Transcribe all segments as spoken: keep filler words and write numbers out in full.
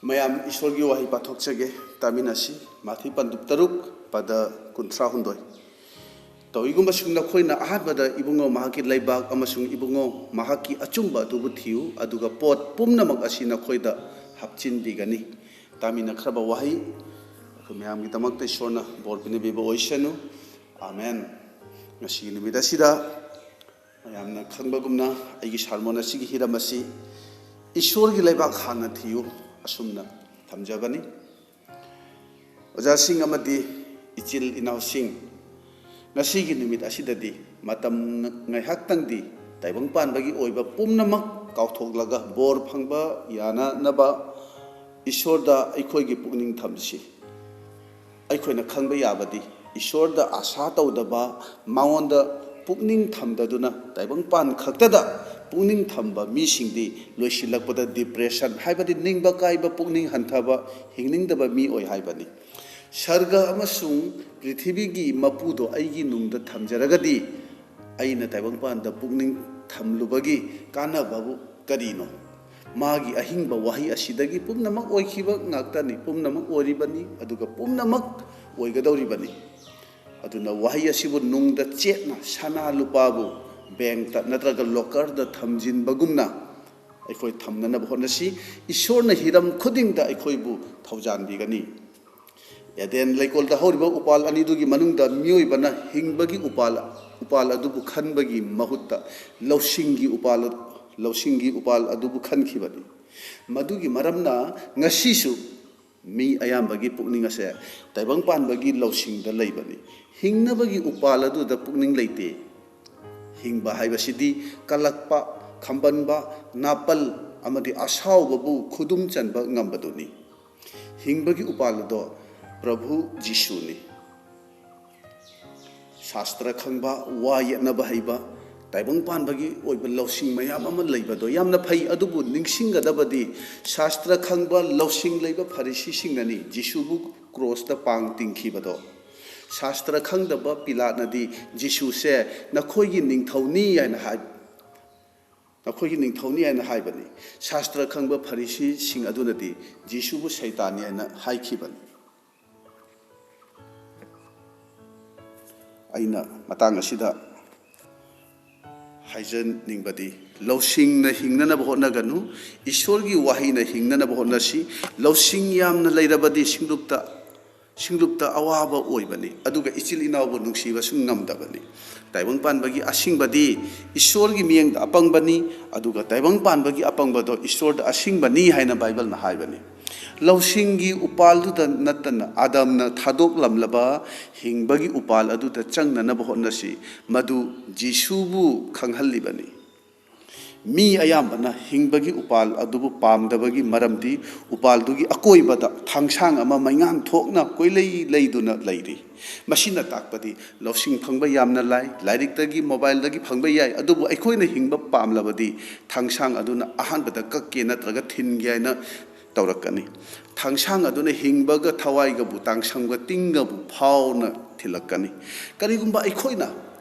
ꯃꯌꯥꯝ ꯏꯁꯣꯔꯒꯤ ꯋꯥꯍꯩ ꯄꯥꯊꯣꯛꯆꯒꯦ, ꯇꯥꯃꯤꯟꯅꯁꯤ꯫ ꯃꯥꯊꯤ ꯄꯟꯗꯨꯞ ꯇꯔꯨꯛ, ꯄꯗ ꯀꯨꯟꯊ꯭ꯔꯥ ꯍꯨꯝꯗꯣꯏ꯫ ꯇꯧꯏꯒꯨꯝꯕꯁꯨꯡ ꯅꯈꯣꯏꯅ ꯑꯍꯥꯟꯕꯗ ꯏꯕꯨꯡꯉꯣ ꯃꯍꯥꯛꯀꯤ ꯂꯩꯕꯥꯛ ꯑꯃꯁꯨꯡ ꯏꯕꯨꯡꯉꯣ ꯃꯍꯥꯛꯀꯤ ꯑꯆꯨꯝꯕ ꯑꯗꯨꯕꯨ ꯊꯤꯌꯨ, ꯑꯗꯨꯒ ꯄꯣꯠ ꯄꯨꯝꯅꯃꯛ ꯑꯁꯤ ꯅꯈꯣꯏꯗ ꯍꯥꯞꯆꯤꯟꯕꯤꯒꯅꯤ꯫ ꯇꯥꯃꯤꯟꯅꯈ꯭ꯔꯕ ꯋꯥꯍꯩ ꯑꯩꯈꯣꯏ ꯃꯌꯥꯝꯒꯤꯗꯃꯛꯇ ꯏꯁꯣꯔꯅ ꯕꯣꯔ ꯄꯤꯅꯕꯤꯕ ꯑꯣꯏꯁꯅꯨ꯫ ꯑꯥꯃꯦꯟ꯫ ꯉꯁꯤꯒꯤ ꯅꯨꯃꯤꯠ ꯑꯁꯤꯗ ꯃꯌꯥꯝꯅ ꯈꯪꯕꯒꯨꯝꯅ ꯑꯩꯒꯤ ꯁꯥꯔꯃꯣꯟ ꯑꯁꯤꯒꯤ ꯍꯤꯔꯝ ꯑꯁꯤ "ꯏꯁꯣꯔꯒꯤ ꯂꯩꯕꯥꯛ ꯍꯥꯟꯅ ꯊꯤꯌꯨ" ꯑꯁꯨꯝꯅ ꯊꯝꯖꯕꯅꯤ꯫ ꯑꯣꯖꯥꯁꯤꯡ ꯑꯃꯗꯤ ꯏꯆꯤꯜ ꯏꯅꯥꯎꯁꯤꯡ, ꯉꯁꯤꯒꯤ ꯅꯨꯃꯤꯠ ꯑꯁꯤꯗꯗꯤ ꯃꯇꯝ ꯉꯥꯏꯍꯥꯛꯇꯪꯗꯤ ꯇꯥꯏꯕꯪ ꯄꯥꯟꯕꯒꯤ ꯑꯣꯏꯕ ꯄꯨꯝꯅꯃꯛ ꯀꯥꯎꯊꯣꯛꯂꯒ ꯕꯣꯔ ꯐꯪꯕ ꯌꯥꯅꯅꯕ ꯏꯁꯣꯔꯗ ꯑꯩꯈꯣꯏꯒꯤ ꯄꯨꯛꯅꯤꯡ ꯊꯝꯁꯤ꯫ ꯑꯩꯈꯣꯏꯅ ꯈꯪꯕ ꯌꯥꯕꯗꯤ ꯏꯁꯣꯔꯗ ꯑꯥꯁꯥ ꯇꯧꯗꯕ, ꯃꯉꯣꯟꯗ ꯄꯨꯛꯅꯤꯡ ꯊꯝꯗꯗꯨꯅ ꯇꯥꯏꯕꯪꯄꯥꯟ ꯈꯛꯇꯗ ꯄꯨꯛꯅꯤꯡ ꯊꯝꯕ ꯃꯤꯁꯤꯡꯗꯤ ꯂꯣꯏꯁꯤꯜꯂꯛꯄꯗ ꯗꯤꯄ꯭ꯔꯦꯁꯟ, ꯍꯥꯏꯕꯗꯤ ꯅꯤꯡꯕ ꯀꯥꯏꯕ, ꯄꯨꯛꯅꯤꯡ ꯍꯟꯊꯕ, ꯍꯤꯡꯅꯤꯡꯗꯕ ꯃꯤ ꯑꯣꯏ ꯍꯥꯏꯕꯅꯤ꯫ ꯁꯔꯒ ꯑꯃꯁꯨꯡ ꯄ꯭ꯔꯤꯊꯤꯕꯤꯒꯤ ꯃꯄꯨꯗꯣ ꯑꯩꯒꯤ ꯅꯨꯡꯗ ꯊꯝꯖꯔꯒꯗꯤ ꯑꯩꯅ ꯇꯥꯏꯕꯪꯄꯥꯟꯗ ꯄꯨꯛꯅꯤꯡ ꯊꯝꯂꯨꯕꯒꯤ ꯀꯥꯟꯅꯕꯕꯨ ꯀꯔꯤꯅꯣ? ꯃꯥꯒꯤ ꯑꯍꯤꯡꯕ ꯋꯥꯍꯩ ꯑꯁꯤꯗꯒꯤ ꯄꯨꯝꯅꯃꯛ ꯑꯣꯏꯈꯤꯕ ꯉꯥꯛꯇꯅꯤ, ꯄꯨꯝꯅꯃꯛ ꯑꯣꯏꯔꯤꯕꯅꯤ, ꯑꯗꯨꯒ ꯄꯨꯝꯅꯃꯛ ꯑꯣꯏꯒꯗꯧꯔꯤꯕꯅꯤ꯫ ꯑꯗꯨꯅ ꯋꯥꯍꯩ ꯑꯁꯤꯕꯨ ꯅꯨꯡꯗ ꯆꯦꯠꯅ, ꯁꯅꯥ ꯂꯨꯄꯥꯕꯨ ꯕꯦꯡꯛꯇ ꯅꯠꯇ꯭ꯔꯒ ꯂꯣꯀꯔꯗ ꯊꯝꯖꯤꯟꯕꯒꯨꯝꯅ ꯑꯩꯈꯣꯏ ꯊꯝꯅꯅꯕ ꯍꯣꯠꯅꯁꯤ꯫ ꯏꯁꯣꯔꯅ ꯍꯤꯔꯝ ꯈꯨꯗꯤꯡꯗ ꯑꯩꯈꯣꯏꯕꯨ ꯊꯧꯖꯥꯟꯕꯤꯒꯅꯤ꯫ ꯑꯦꯗꯦꯟ ꯂꯩꯀꯣꯜꯗ ꯍꯧꯔꯤꯕ ꯎꯄꯥꯜ ꯑꯅꯤꯗꯨꯒꯤ ꯃꯅꯨꯡꯗ ꯃꯤꯑꯣꯏꯕꯅ ꯍꯤꯡꯕꯒꯤ ꯎꯄꯥꯜ, ꯎꯄꯥꯜ ꯑꯗꯨꯕꯨ ꯈꯟꯕꯒꯤ ꯃꯍꯨꯠꯇ ꯂꯧꯁꯤꯡꯒꯤ ꯎꯄꯥꯜ, ꯂꯧꯁꯤꯡꯒꯤ ꯎꯄꯥꯜ ꯑꯗꯨꯕꯨ ꯈꯟꯈꯤꯕꯅꯤ꯫ ꯃꯗꯨꯒꯤ ꯃꯔꯝꯅ ꯉꯁꯤꯁꯨ ꯃꯤ ꯑꯌꯥꯝꯕꯒꯤ ꯄꯨꯛꯅꯤꯡ ꯑꯁꯦ ꯇꯥꯏꯕꯪ ꯄꯥꯟꯕꯒꯤ ꯂꯧꯁꯤꯡꯗ ꯂꯩꯕꯅꯤ꯫ ꯍꯤꯡꯅꯕꯒꯤ ꯎꯄꯥꯜ ꯑꯗꯨꯗ ꯄꯨꯛꯅꯤꯡ ꯂꯩꯇꯦ꯫ ꯍꯤꯡꯕ ꯍꯥꯏꯕꯁꯤꯗꯤ ꯀꯜꯂꯛꯄ, ꯈꯝꯕꯟꯕ, ꯅꯥꯄꯜ ꯑꯃꯗꯤ ꯑꯁꯥꯎꯕꯕꯨ ꯈꯨꯗꯨꯝ ꯆꯟꯕ ꯉꯝꯕꯗꯨꯅꯤ꯫ ꯍꯤꯡꯕꯒꯤ ꯎꯄꯥꯜ ꯑꯗꯣ ꯄ꯭ꯔꯚꯨ ꯖꯤꯁꯨꯅꯤ꯫ ꯁꯥꯁꯇ꯭ꯔ ꯈꯪꯕ, ꯋꯥ ꯌꯦꯠꯅꯕ ꯍꯩꯕ, ꯇꯥꯏꯕꯪ ꯄꯥꯟꯕꯒꯤ ꯑꯣꯏꯕ ꯂꯧꯁꯤꯡ ꯃꯌꯥꯝ ꯑꯃ ꯂꯩꯕꯗꯣ ꯌꯥꯝꯅ ꯐꯩ, ꯑꯗꯨꯕꯨ ꯅꯤꯡꯁꯤꯡꯒꯗꯕꯗꯤ ꯁꯥꯁꯇ꯭ꯔ ꯈꯪꯕ, ꯂꯧꯁꯤꯡ ꯂꯩꯕ ꯐꯔꯤꯁꯤꯁꯤꯡꯅꯅꯤ ꯖꯤꯁꯨꯕꯨ ꯀ꯭ꯔꯣꯁꯇ ꯄꯥꯡ ꯇꯤꯡꯈꯤꯕꯗꯣ꯫ ꯁꯥꯁꯇ꯭ꯔ ꯈꯪꯗꯕ ꯄꯤꯂꯥꯠꯅꯗꯤ ꯖꯤꯁꯨꯁꯦ "ꯅꯈꯣꯏꯒꯤ ꯅꯤꯡꯊꯧꯅꯤ" ꯍꯥꯏꯅ ꯍꯥꯏ꯫ ꯅꯈꯣꯏꯒꯤ ꯅꯤꯡꯊꯧꯅꯤ ꯍꯥꯏꯅ ꯍꯥꯏꯕꯅꯤ꯫ ꯁꯥꯁꯇ꯭ꯔ ꯈꯪꯕ ꯐꯔꯤꯁꯤꯁꯤꯡ ꯑꯗꯨꯅꯗꯤ ꯖꯤꯁꯨꯕꯨ ꯁꯩꯇꯥꯟꯅꯤ ꯍꯥꯏꯅ ꯍꯥꯏꯈꯤꯕꯅꯤ꯫ ꯑꯩꯅ ꯃꯇꯥꯡ ꯑꯁꯤꯗ ꯍꯥꯏꯖꯅꯤꯡꯕꯗꯤ, ꯂꯧꯁꯤꯡꯅ ꯍꯤꯡꯅꯅꯕ ꯍꯣꯠꯅꯒꯅꯨ, ꯏꯁꯣꯔꯒꯤ ꯋꯥꯍꯩꯅ ꯍꯤꯡꯅꯅꯕ ꯍꯣꯠꯅꯁꯤ꯫ ꯂꯧꯁꯤꯡ ꯌꯥꯝꯅ ꯂꯩꯔꯕꯗꯤ ꯁꯤꯡꯂꯨꯞꯇ, ꯁꯤꯡꯂꯨꯞꯇ ꯑꯋꯥꯕ ꯑꯣꯏꯕꯅꯤ, ꯑꯗꯨꯒ ꯏꯆꯤꯜ ꯏꯅꯥꯎꯕꯨ ꯅꯨꯡꯁꯤꯕꯁꯨ ꯉꯝꯗꯕꯅꯤ꯫ ꯇꯥꯏꯕꯪ ꯄꯥꯟꯕꯒꯤ ꯑꯁꯤꯡꯕꯗꯤ ꯏꯁꯣꯔꯒꯤ ꯃꯤꯠꯌꯦꯡꯗ ꯑꯄꯪꯕꯅꯤ, ꯑꯗꯨꯒ ꯇꯥꯏꯕꯪ ꯄꯥꯟꯕꯒꯤ ꯑꯄꯪꯕꯗꯣ ꯏꯁꯣꯔꯗ ꯑꯁꯤꯡꯕꯅꯤ ꯍꯥꯏꯅ ꯕꯥꯏꯕꯜꯅ ꯍꯥꯏꯕꯅꯤ꯫ ꯂꯧꯁꯤꯡꯒꯤ ꯎꯄꯥꯜꯗꯨꯗ ꯅꯠꯇꯅ ꯑꯗꯝꯅ ꯊꯥꯗꯣꯛꯂꯝꯂꯕ ꯍꯤꯡꯕꯒꯤ ꯎꯄꯥꯜ ꯑꯗꯨꯗ ꯆꯪꯅꯅꯕ ꯍꯣꯠꯅꯁꯤ꯫ ꯃꯗꯨ ꯖꯤꯁꯨꯕꯨ ꯈꯪꯍꯜꯂꯤꯕꯅꯤ꯫ ꯃꯤ ꯑꯌꯥꯝꯕꯅ ꯍꯤꯡꯕꯒꯤ ꯎꯄꯥꯜ ꯑꯗꯨꯕꯨ ꯄꯥꯝꯗꯕꯒꯤ ꯃꯔꯝꯗꯤ ꯎꯄꯥꯜꯗꯨꯒꯤ ꯑꯀꯣꯏꯕꯗ ꯊꯥꯡꯁꯥꯡ ꯑꯃ ꯃꯩꯉꯥꯟ ꯊꯣꯛꯅ ꯀꯣꯏꯂꯩ ꯂꯩꯗꯨꯅ ꯂꯩꯔꯤ꯫ ꯃꯁꯤꯅ ꯇꯥꯛꯄꯗꯤ ꯂꯧꯁꯤꯡ ꯐꯪꯕ ꯌꯥꯝꯅ ꯂꯥꯏ, ꯂꯥꯏꯔꯤꯛꯇꯒꯤ, ꯃꯣꯕꯥꯏꯜꯗꯒꯤ ꯐꯪꯕ ꯌꯥꯏ, ꯑꯗꯨꯕꯨ ꯑꯩꯈꯣꯏꯅ ꯍꯤꯡꯕ ꯄꯥꯝꯂꯕꯗꯤ ꯊꯥꯡꯁꯥꯡ ꯑꯗꯨꯅ ꯑꯍꯥꯟꯕꯗ ꯀꯛꯀꯦ ꯅꯠꯇ꯭ꯔꯒ ꯊꯤꯟꯒꯦ ꯍꯥꯏꯅ ꯇꯧꯔꯛꯀꯅꯤ꯫ ꯊꯥꯡꯁꯥꯡ ꯑꯗꯨꯅ ꯍꯤꯡꯕꯒ ꯊꯋꯥꯏꯒꯕꯨ, ꯇꯥꯡꯁꯪꯒ ꯇꯤꯡꯒꯕꯨ ꯐꯥꯎꯅ ꯊꯤꯜꯂꯛꯀꯅꯤ꯫ ꯀꯔꯤꯒꯨꯝꯕ ꯑꯩꯈꯣꯏꯅ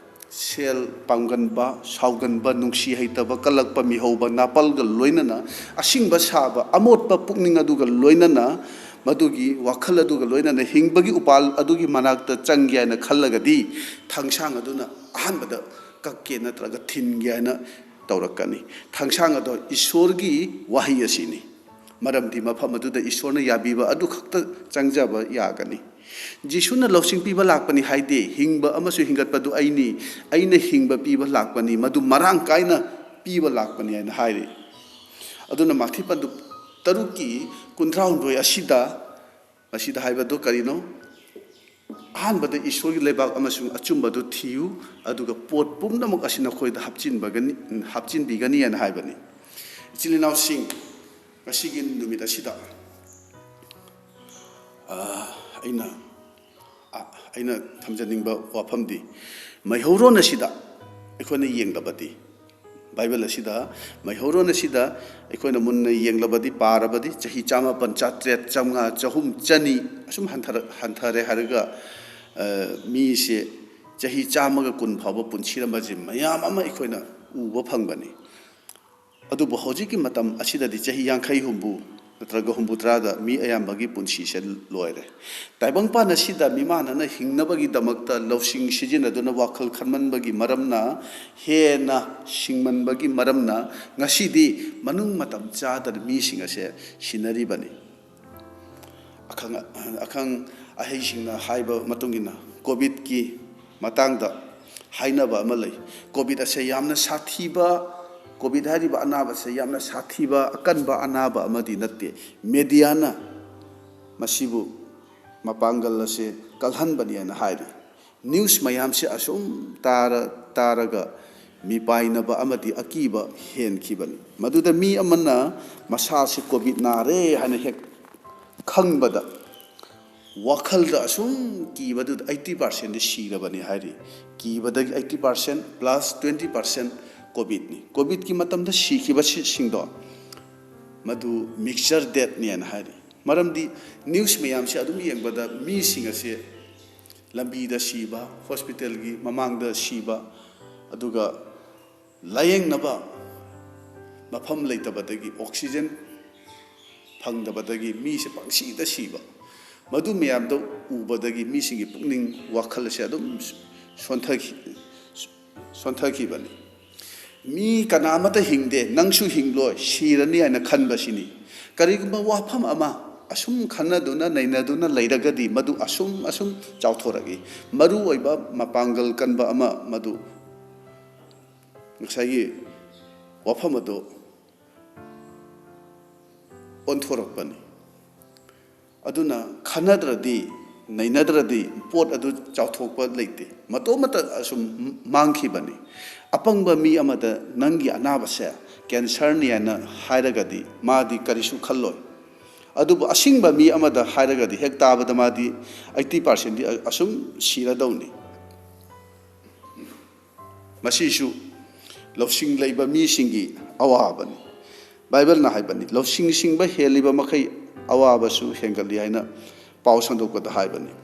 ꯁꯦꯜ ꯄꯥꯝꯒꯟꯕ, ꯁꯥꯎꯒꯟꯕ, ꯅꯨꯡꯁꯤ ꯍꯩꯇꯕ, ꯀꯜꯂꯛꯄ, ꯃꯤꯍꯧꯕ, ꯅꯥꯄꯜꯒ ꯂꯣꯏꯅꯅ, ꯑꯁꯤꯡꯕ ꯁꯥꯕ, ꯑꯃꯣꯠꯄ ꯄꯨꯛꯅꯤꯡ ꯑꯗꯨꯒ ꯂꯣꯏꯅꯅ, ꯃꯗꯨꯒꯤ ꯋꯥꯈꯜ ꯑꯗꯨꯒ ꯂꯣꯏꯅꯅ ꯍꯤꯡꯕꯒꯤ ꯎꯄꯥꯜ ꯑꯗꯨꯒꯤ ꯃꯅꯥꯛꯇ ꯆꯪꯒꯦ ꯍꯥꯏꯅ ꯈꯜꯂꯒꯗꯤ, ꯊꯥꯡꯁꯥꯡ ꯑꯗꯨꯅ ꯑꯍꯥꯟꯕꯗ ꯀꯛꯀꯦ ꯅꯠꯇ꯭ꯔꯒ ꯊꯤꯟꯒꯦ ꯍꯥꯏꯅ ꯇꯧꯔꯛꯀꯅꯤ꯫ ꯊꯥꯡꯁꯥꯡ ꯑꯗꯣ ꯏꯁꯣꯔꯒꯤ ꯋꯥꯍꯩ ꯑꯁꯤꯅꯤ꯫ ꯃꯔꯝꯗꯤ ꯃꯐꯝ ꯑꯗꯨꯗ ꯏꯁꯣꯔꯅ ꯌꯥꯕꯤꯕ ꯑꯗꯨ ꯈꯛꯇ ꯆꯪꯖꯕ ꯌꯥꯒꯅꯤ꯫ ꯖꯤꯁꯨꯅ ꯂꯧꯁꯤꯡ ꯄꯤꯕ ꯂꯥꯛꯄꯅꯤ ꯍꯥꯏꯗꯦ, ꯍꯤꯡꯕ ꯑꯃꯁꯨꯡ ꯍꯤꯡꯒꯠꯄꯗꯨ ꯑꯩꯅꯤ, ꯑꯩꯅ ꯍꯤꯡꯕ ꯄꯤꯕ ꯂꯥꯛꯄꯅꯤ, ꯃꯗꯨ ꯃꯔꯥꯡ ꯀꯥꯏꯅ ꯄꯤꯕ ꯂꯥꯛꯄꯅꯤ ꯍꯥꯏꯅ ꯍꯥꯏꯔꯤ꯫ ꯑꯗꯨꯅ ꯃꯥꯊꯤ ꯄꯟꯗꯨꯞ ꯇꯔꯨꯛꯀꯤ ꯀꯨꯟꯊ꯭ꯔꯥꯍꯨꯝꯗꯣꯏ ꯑꯁꯤꯗ, ꯃꯁꯤꯗ ꯍꯥꯏꯕꯗꯨ ꯀꯔꯤꯅꯣ? ꯑꯍꯥꯟꯕꯗ ꯏꯁꯣꯔꯒꯤ ꯂꯩꯕꯥꯛ ꯑꯃꯁꯨꯡ ꯑꯆꯨꯝꯕꯗꯨ ꯊꯤꯌꯨ, ꯑꯗꯨꯒ ꯄꯣꯠ ꯄꯨꯝꯅꯃꯛ ꯑꯁꯤ ꯅꯈꯣꯏꯗ ꯍꯥꯞꯆꯤꯟꯕꯒꯅꯤ, ꯍꯥꯞꯆꯤꯟꯕꯤꯒꯅꯤ ꯍꯥꯏꯅ ꯍꯥꯏꯕꯅꯤ꯫ ꯏꯆꯤꯜ ꯏꯅꯥꯎꯁꯤꯡ, ꯉꯁꯤꯒꯤ ꯅꯨꯃꯤꯠ ꯑꯁꯤꯗ, ꯑ, ꯑꯩꯅ, ꯑ, ꯑꯩꯅ ꯊꯝꯖꯅꯤꯡꯕ ꯋꯥꯐꯝꯗꯤ, ꯃꯩꯍꯧꯔꯣꯟ ꯑꯁꯤꯗ ꯑꯩꯈꯣꯏꯅ ꯌꯦꯡꯂꯕꯗꯤ, ꯕꯥꯏꯕꯜ ꯑꯁꯤꯗ, ꯃꯩꯍꯧꯔꯣꯟ ꯑꯁꯤꯗ ꯑꯩꯈꯣꯏꯅ ꯃꯨꯟꯅ ꯌꯦꯡꯂꯕꯗꯤ, ꯄꯥꯔꯕꯗꯤ, ꯆꯍꯤ ꯆꯥꯃꯥꯄꯟ, ꯆꯥꯇ꯭ꯔꯦꯠ, ꯆꯥꯝꯃꯉꯥ, ꯆꯍꯨꯝ, ꯆꯅꯤ ꯑꯁꯨꯝ ꯍꯟꯊꯔ-, ꯍꯟꯊꯔꯦ ꯍꯥꯏꯔꯒ, ꯑ, ꯃꯤꯁꯦ ꯆꯍꯤ ꯆꯥꯝꯃꯒ ꯀꯨꯟ ꯐꯥꯎꯕ ꯄꯨꯟꯁꯤꯔꯝꯕꯁꯦ ꯃꯌꯥꯝ ꯑꯃ ꯑꯩꯈꯣꯏꯅ ꯎꯕ ꯐꯪꯕꯅꯤ꯫ ꯑꯗꯨꯕꯨ ꯍꯧꯖꯤꯛꯀꯤ ꯃꯇꯝ ꯑꯁꯤꯗꯗꯤ ꯆꯍꯤ ꯌꯥꯡꯈꯩ ꯍꯨꯝꯐꯨ ꯅꯠꯇ꯭ꯔꯒ ꯍꯨꯝꯐꯨꯇꯔꯥꯗ ꯃꯤ ꯑꯌꯥꯝꯕꯒꯤ ꯄꯨꯟꯁꯤꯁꯦ ꯂꯣꯏꯔꯦ꯫ ꯇꯥꯏꯕꯪꯄꯥꯟ ꯑꯁꯤꯗ ꯃꯤꯃꯥꯟꯅꯅ ꯍꯤꯡꯅꯕꯒꯤꯗꯃꯛꯇ ꯂꯧꯁꯤꯡ ꯁꯤꯖꯤꯟꯅꯗꯨꯅ ꯋꯥꯈꯜ ꯈꯟꯃꯟꯕꯒꯤ ꯃꯔꯝꯅ, ꯍꯦꯟꯅ ꯁꯤꯡꯃꯟꯕꯒꯤ ꯃꯔꯝꯅ ꯉꯁꯤꯗꯤ ꯃꯅꯨꯡ ꯃꯇꯝ ꯆꯥꯗꯅ ꯃꯤꯁꯤꯡ ꯑꯁꯦ ꯁꯤꯅꯔꯤꯕꯅꯤ꯫ ꯑꯈꯪ ꯑꯈꯪ ꯑꯍꯩꯁꯤꯡꯅ ꯍꯥꯏꯕ ꯃꯇꯨꯡ ꯏꯟꯅ ꯀꯣꯚꯤꯗꯀꯤ ꯃꯇꯥꯡꯗ ꯍꯥꯏꯅꯕ ꯑꯃ ꯂꯩ꯫ ꯀꯣꯚꯤꯗ ꯑꯁꯦ ꯌꯥꯝꯅ ꯁꯥꯊꯤꯕ, ꯀꯣꯚꯤꯗ ꯍꯥꯏꯔꯤꯕ ꯑꯅꯥꯕ ꯑꯁꯦ ꯌꯥꯝꯅ ꯁꯥꯊꯤꯕ ꯑꯀꯟꯕ ꯑꯅꯥꯕ ꯑꯃꯗꯤ ꯅꯠꯇꯦ꯫ ꯃꯦꯗꯤꯌꯥꯅ ꯃꯁꯤꯕꯨ ꯃꯄꯥꯡꯒꯜ ꯑꯁꯦ ꯀꯜꯍꯟꯕꯅꯤ ꯍꯥꯏꯅ ꯍꯥꯏꯔꯤ꯫ ꯅ꯭ꯌꯨꯁ ꯃꯌꯥꯝꯁꯦ ꯑꯁꯨꯝ ꯇꯥꯔ ꯇꯥꯔꯒ ꯃꯤꯄꯥꯏꯅꯕ ꯑꯃꯗꯤ ꯑꯀꯤꯕ ꯍꯦꯟꯈꯤꯕꯅꯤ꯫ ꯃꯗꯨꯗ ꯃꯤ ꯑꯃꯅ ꯃꯁꯥꯁꯤ ꯀꯣꯚꯤꯗ ꯅꯥꯔꯦ ꯍꯥꯏꯅ ꯍꯦꯛ ꯈꯪꯕꯗ ꯋꯥꯈꯜꯗ ꯑꯁꯨꯝ ꯀꯤꯕꯗꯨꯗ eighty percentꯗꯤ ꯁꯤꯔꯕꯅꯤ ꯍꯥꯏꯔꯤ꯫ ꯀꯤꯕꯗꯒꯤ eighty percent plus twenty percent ꯀꯣꯚꯤꯗꯅꯤ꯫ ꯀꯣꯚꯤꯗꯀꯤ ꯃꯇꯝꯗ ꯁꯤꯈꯤꯕꯁꯤꯡꯗꯣ ꯃꯗꯨ ꯃꯤꯛꯁꯆꯔ ꯗꯦꯠꯅꯦꯅ ꯍꯥꯏꯔꯤ꯫ ꯃꯔꯝꯗꯤ ꯅ꯭ꯌꯨꯁ ꯃꯌꯥꯝꯁꯦ ꯑꯗꯨꯝ ꯌꯦꯡꯕꯗ ꯃꯤꯁꯤꯡ ꯑꯁꯦ ꯂꯝꯕꯤꯗ ꯁꯤꯕ, ꯍꯣꯁꯄꯤꯇꯥꯜꯒꯤ ꯃꯃꯥꯡꯗ ꯁꯤꯕ, ꯑꯗꯨꯒ ꯂꯥꯌꯦꯡꯅꯕ ꯃꯐꯝ ꯂꯩꯇꯕꯗꯒꯤ, ꯑꯣꯛꯁꯤꯖꯦꯟ ꯐꯪꯗꯕꯗꯒꯤ ꯃꯤꯁꯦ ꯄꯪꯁꯤꯗ ꯁꯤꯕ, ꯃꯗꯨ ꯃꯌꯥꯝꯗꯣ ꯎꯕꯗꯒꯤ ꯃꯤꯁꯤꯡꯒꯤ ꯄꯨꯛꯅꯤꯡ ꯋꯥꯈꯜ ꯑꯁꯦ ꯑꯗꯨꯝ ꯁꯣꯟꯊꯈꯤ ꯁꯣꯟꯊꯈꯤꯕꯅꯤ꯫ ꯃꯤ ꯀꯅꯥ ꯑꯃꯠꯇ ꯍꯤꯡꯗꯦ, ꯅꯪꯁꯨ ꯍꯤꯡꯂꯣꯏ, ꯁꯤꯔꯅꯤ ꯍꯥꯏꯅ ꯈꯟꯕꯁꯤꯅꯤ꯫ ꯀꯔꯤꯒꯨꯝꯕ ꯋꯥꯐꯝ ꯑꯃ ꯑꯁꯨꯝ ꯈꯟꯅꯗꯨꯅ ꯅꯩꯅꯗꯨꯅ ꯂꯩꯔꯒꯗꯤ ꯃꯗꯨ ꯑꯁꯨꯝ ꯑꯁꯨꯝ ꯆꯥꯎꯊꯣꯔꯛꯏ꯫ ꯃꯔꯨꯑꯣꯏꯕ ꯃꯄꯥꯡꯒꯜ ꯀꯟꯕ ꯑꯃ ꯃꯗꯨ ꯉꯁꯥꯏꯒꯤ ꯋꯥꯐꯝ ꯑꯗꯨ ꯑꯣꯟꯊꯣꯔꯛꯄꯅꯤ꯫ ꯑꯗꯨꯅ ꯈꯟꯅꯗ꯭ꯔꯗꯤ, ꯅꯩꯅꯗ꯭ꯔꯗꯤ ꯄꯣꯠ ꯑꯗꯨ ꯆꯥꯎꯊꯣꯛꯄ ꯂꯩꯇꯦ꯫ ꯃꯇꯣꯝꯇ ꯑꯁꯨꯝ ꯃꯥꯡꯈꯤꯕꯅꯤ꯫ ꯑꯄꯪꯕ ꯃꯤ ꯑꯃꯗ ꯅꯪꯒꯤ ꯑꯅꯥꯕꯁꯦ ꯀꯦꯟꯁꯔꯅꯤ ꯍꯥꯏꯅ ꯍꯥꯏꯔꯒꯗꯤ ꯃꯥꯗꯤ ꯀꯔꯤꯁꯨ ꯈꯜꯂꯣꯏ꯫ ꯑꯗꯨꯕꯨ ꯑꯁꯤꯡꯕ ꯃꯤ ꯑꯃꯗ ꯍꯥꯏꯔꯒꯗꯤ ꯍꯦꯛ ꯇꯥꯕꯗ ꯃꯥꯗꯤ eighty percentꯗꯤ ꯑꯁꯨꯝ ꯁꯤꯔꯗꯧꯅꯤ꯫ ꯃꯁꯤꯁꯨ ꯂꯧꯁꯤꯡ ꯂꯩꯕ ꯃꯤꯁꯤꯡꯒꯤ ꯑꯋꯥꯕꯅꯤ꯫ ꯕꯥꯏꯕꯜꯅ ꯍꯥꯏꯕꯅꯤ, "ꯂꯧꯁꯤꯡ ꯁꯤꯡꯕ ꯍꯦꯜꯂꯤꯕ ꯃꯈꯩ ꯑꯋꯥꯕꯁꯨ ꯍꯦꯟꯒꯠꯂꯤ" ꯍꯥꯏꯅ ꯄꯥꯎ ꯁꯟꯗꯣꯛꯄꯗ ꯍꯥꯏꯕꯅꯤ꯫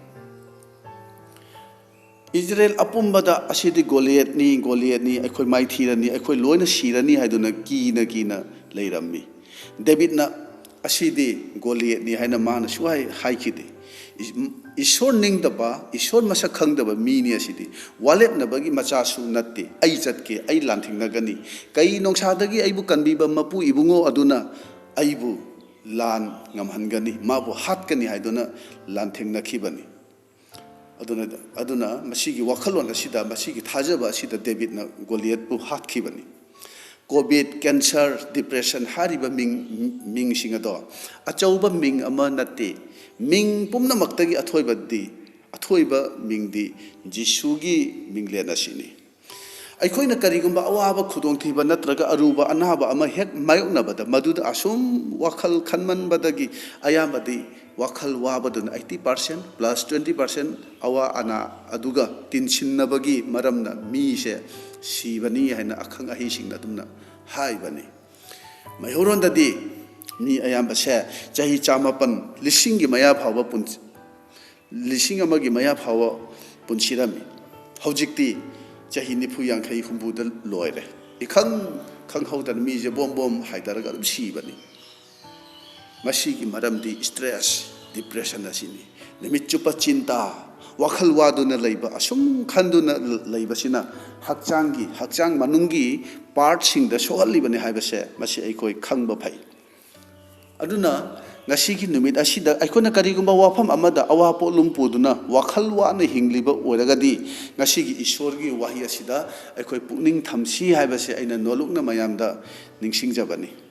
ꯏꯖꯔꯦꯜ ꯑꯄꯨꯝꯕꯗ "ꯑꯁꯤꯗꯤ ꯒꯣꯂꯤꯌꯠꯅꯤ, ꯒꯣꯂꯤꯌꯠꯅꯤ, ꯑꯩꯈꯣꯏ ꯃꯥꯏꯊꯤꯔꯅꯤ, ꯑꯩꯈꯣꯏ ꯂꯣꯏꯅ ꯁꯤꯔꯅꯤ" ꯍꯥꯏꯗꯨꯅ ꯀꯤꯅ ꯀꯤꯅ ꯂꯩꯔꯝꯃꯤ꯫ ꯗꯦꯕꯤꯠꯅ "ꯑꯁꯤꯗꯤ ꯒꯣꯂꯤꯌꯠꯅꯤ" ꯍꯥꯏꯅ ꯃꯥꯅ ꯁꯨꯍꯥꯏ ꯍꯥꯏꯈꯤꯗꯦ꯫ ꯏꯁ-, ꯏꯁꯣꯔ ꯅꯤꯡꯗꯕ, ꯏꯁꯣꯔ ꯃꯁꯛ ꯈꯪꯗꯕ ꯃꯤꯅꯤ ꯑꯁꯤꯗꯤ꯫ ꯋꯥꯂꯦꯞꯅꯕꯒꯤ ꯃꯆꯥꯁꯨ ꯅꯠꯇꯦ꯫ "ꯑꯩ ꯆꯠꯀꯦ, ꯑꯩ ꯂꯥꯟꯊꯦꯡꯅꯒꯅꯤ꯫ ꯀꯩ ꯅꯣꯡꯁꯥꯗꯒꯤ ꯑꯩꯕꯨ ꯀꯟꯕꯤꯕ ꯃꯄꯨ ꯏꯕꯨꯡꯉꯣ ꯑꯗꯨꯅ ꯑꯩꯕꯨ ꯂꯥꯟ ꯉꯝꯍꯟꯒꯅꯤ, ꯃꯥꯕꯨ ꯍꯥꯠꯀꯅꯤ" ꯍꯥꯏꯗꯨꯅ ꯂꯥꯟꯊꯦꯡꯅꯈꯤꯕꯅꯤ꯫ ꯑꯗꯨꯅ, ꯑꯗꯨꯅ ꯃꯁꯤꯒꯤ ꯋꯥꯈꯜꯂꯣꯟ ꯑꯁꯤꯗ, ꯃꯁꯤꯒꯤ ꯊꯥꯖꯕ ꯑꯁꯤꯗ ꯗꯦꯕꯤꯠꯅ ꯒꯣꯂꯤꯌꯠꯄꯨ ꯍꯥꯠꯈꯤꯕꯅꯤ꯫ ꯀꯣꯚꯤꯗ, ꯀꯦꯟꯁꯔ, ꯗꯤꯄ꯭ꯔꯦꯁꯟ ꯍꯥꯏꯔꯤꯕ ꯃꯤꯡ, ꯃꯤꯡꯁꯤꯡ ꯑꯗꯣ ꯑꯆꯧꯕ ꯃꯤꯡ ꯑꯃ ꯅꯠꯇꯦ꯫ ꯃꯤꯡ ꯄꯨꯝꯅꯃꯛꯇꯒꯤ ꯑꯊꯣꯏꯕꯗꯤ, ꯑꯊꯣꯏꯕ ꯃꯤꯡꯗꯤ ꯖꯤꯁꯨꯒꯤ ꯃꯤꯡꯂꯦꯟ ꯑꯁꯤꯅꯤ꯫ ꯑꯩꯈꯣꯏꯅ ꯀꯔꯤꯒꯨꯝꯕ ꯑꯋꯥꯕ, ꯈꯨꯗꯣꯡꯊꯤꯕ ꯅꯠꯇ꯭ꯔꯒ ꯑꯔꯨꯕ ꯑꯅꯥꯕ ꯑꯃ ꯍꯦꯛ ꯃꯥꯌꯣꯛꯅꯕꯗ, ꯃꯗꯨꯗ ꯑꯁꯨꯝ ꯋꯥꯈꯜ ꯈꯟꯃꯟꯕꯗꯒꯤ ꯑꯌꯥꯝꯕꯗꯤ ꯋꯥꯈꯜ ꯋꯥꯕꯗꯨꯅ eighty percent plus twenty percent ꯑꯋꯥ ꯑꯅꯥ ꯑꯗꯨꯒ ꯇꯤꯟꯁꯤꯟꯅꯕꯒꯤ ꯃꯔꯝꯅ ꯃꯤꯁꯦ ꯁꯤꯕꯅꯤ ꯍꯥꯏꯅ ꯑꯈꯪ ꯑꯍꯩꯁꯤꯡꯅ ꯑꯗꯨꯝꯅ ꯍꯥꯏꯕꯅꯤ꯫ ꯃꯩꯍꯧꯔꯣꯟꯗꯗꯤ ꯃꯤ ꯑꯌꯥꯝꯕꯁꯦ ꯆꯍꯤ ꯆꯥꯃꯥꯄꯟ, ꯂꯤꯁꯤꯡꯒꯤ ꯃꯌꯥ ꯐꯥꯎꯕ ꯄꯨꯟ-, ꯂꯤꯁꯤꯡ ꯑꯃꯒꯤ ꯃꯌꯥ ꯐꯥꯎꯕ ꯄꯨꯟꯁꯤꯔꯝꯃꯤ꯫ ꯍꯧꯖꯤꯛꯇꯤ ꯆꯍꯤ ꯅꯤꯐꯨ, ꯌꯥꯡꯈꯩ, ꯍꯨꯝꯐꯨꯗ ꯂꯣꯏꯔꯦ꯫ ꯏꯈꯪ ꯈꯪꯍꯧꯗꯅ ꯃꯤꯁꯦ ꯕꯣꯝ ꯕꯣꯝ ꯍꯥꯏꯊꯔꯒ ꯑꯗꯨꯝ ꯁꯤꯕꯅꯤ꯫ ꯃꯁꯤꯒꯤ ꯃꯔꯝꯗꯤ stress, depression ꯑꯁꯤꯅꯤ꯫ ꯅꯨꯃꯤꯠ ꯆꯨꯞꯄ ꯆꯤꯟꯇꯥ, ꯋꯥꯈꯜ ꯋꯥꯗꯨꯅ ꯂꯩꯕ, ꯑꯁꯨꯝ ꯈꯟꯗꯨꯅ ꯂꯩꯕꯁꯤꯅ ꯍꯛꯆꯥꯡꯒꯤ, ꯍꯛꯆꯥꯡ ꯃꯅꯨꯡꯒꯤ ꯄꯥꯔꯠꯁꯤꯡꯗ ꯁꯣꯛꯍꯜꯂꯤꯕꯅꯤ ꯍꯥꯏꯕꯁꯦ ꯃꯁꯤ ꯑꯩꯈꯣꯏ ꯈꯪꯕ ꯐꯩ꯫ ꯑꯗꯨꯅ ꯉꯁꯤꯒꯤ ꯅꯨꯃꯤꯠ ꯑꯁꯤꯗ ꯑꯩꯈꯣꯏꯅ ꯀꯔꯤꯒꯨꯝꯕ ꯋꯥꯐꯝ ꯑꯃꯗ ꯑꯋꯥ ꯄꯣꯠꯂꯨꯝ ꯄꯨꯗꯨꯅ ꯋꯥꯈꯜ ꯋꯥꯅ ꯍꯤꯡꯂꯤꯕ ꯑꯣꯏꯔꯒꯗꯤ, ꯉꯁꯤꯒꯤ ꯏꯁꯣꯔꯒꯤ ꯋꯥꯍꯩ ꯑꯁꯤꯗ ꯑꯩꯈꯣꯏ ꯄꯨꯛꯅꯤꯡ ꯊꯝꯁꯤ ꯍꯥꯏꯕꯁꯦ ꯑꯩꯅ ꯅꯣꯜꯂꯨꯛꯅ ꯃꯌꯥꯝꯗ ꯅꯤꯡꯁꯤꯡꯖꯕꯅꯤ꯫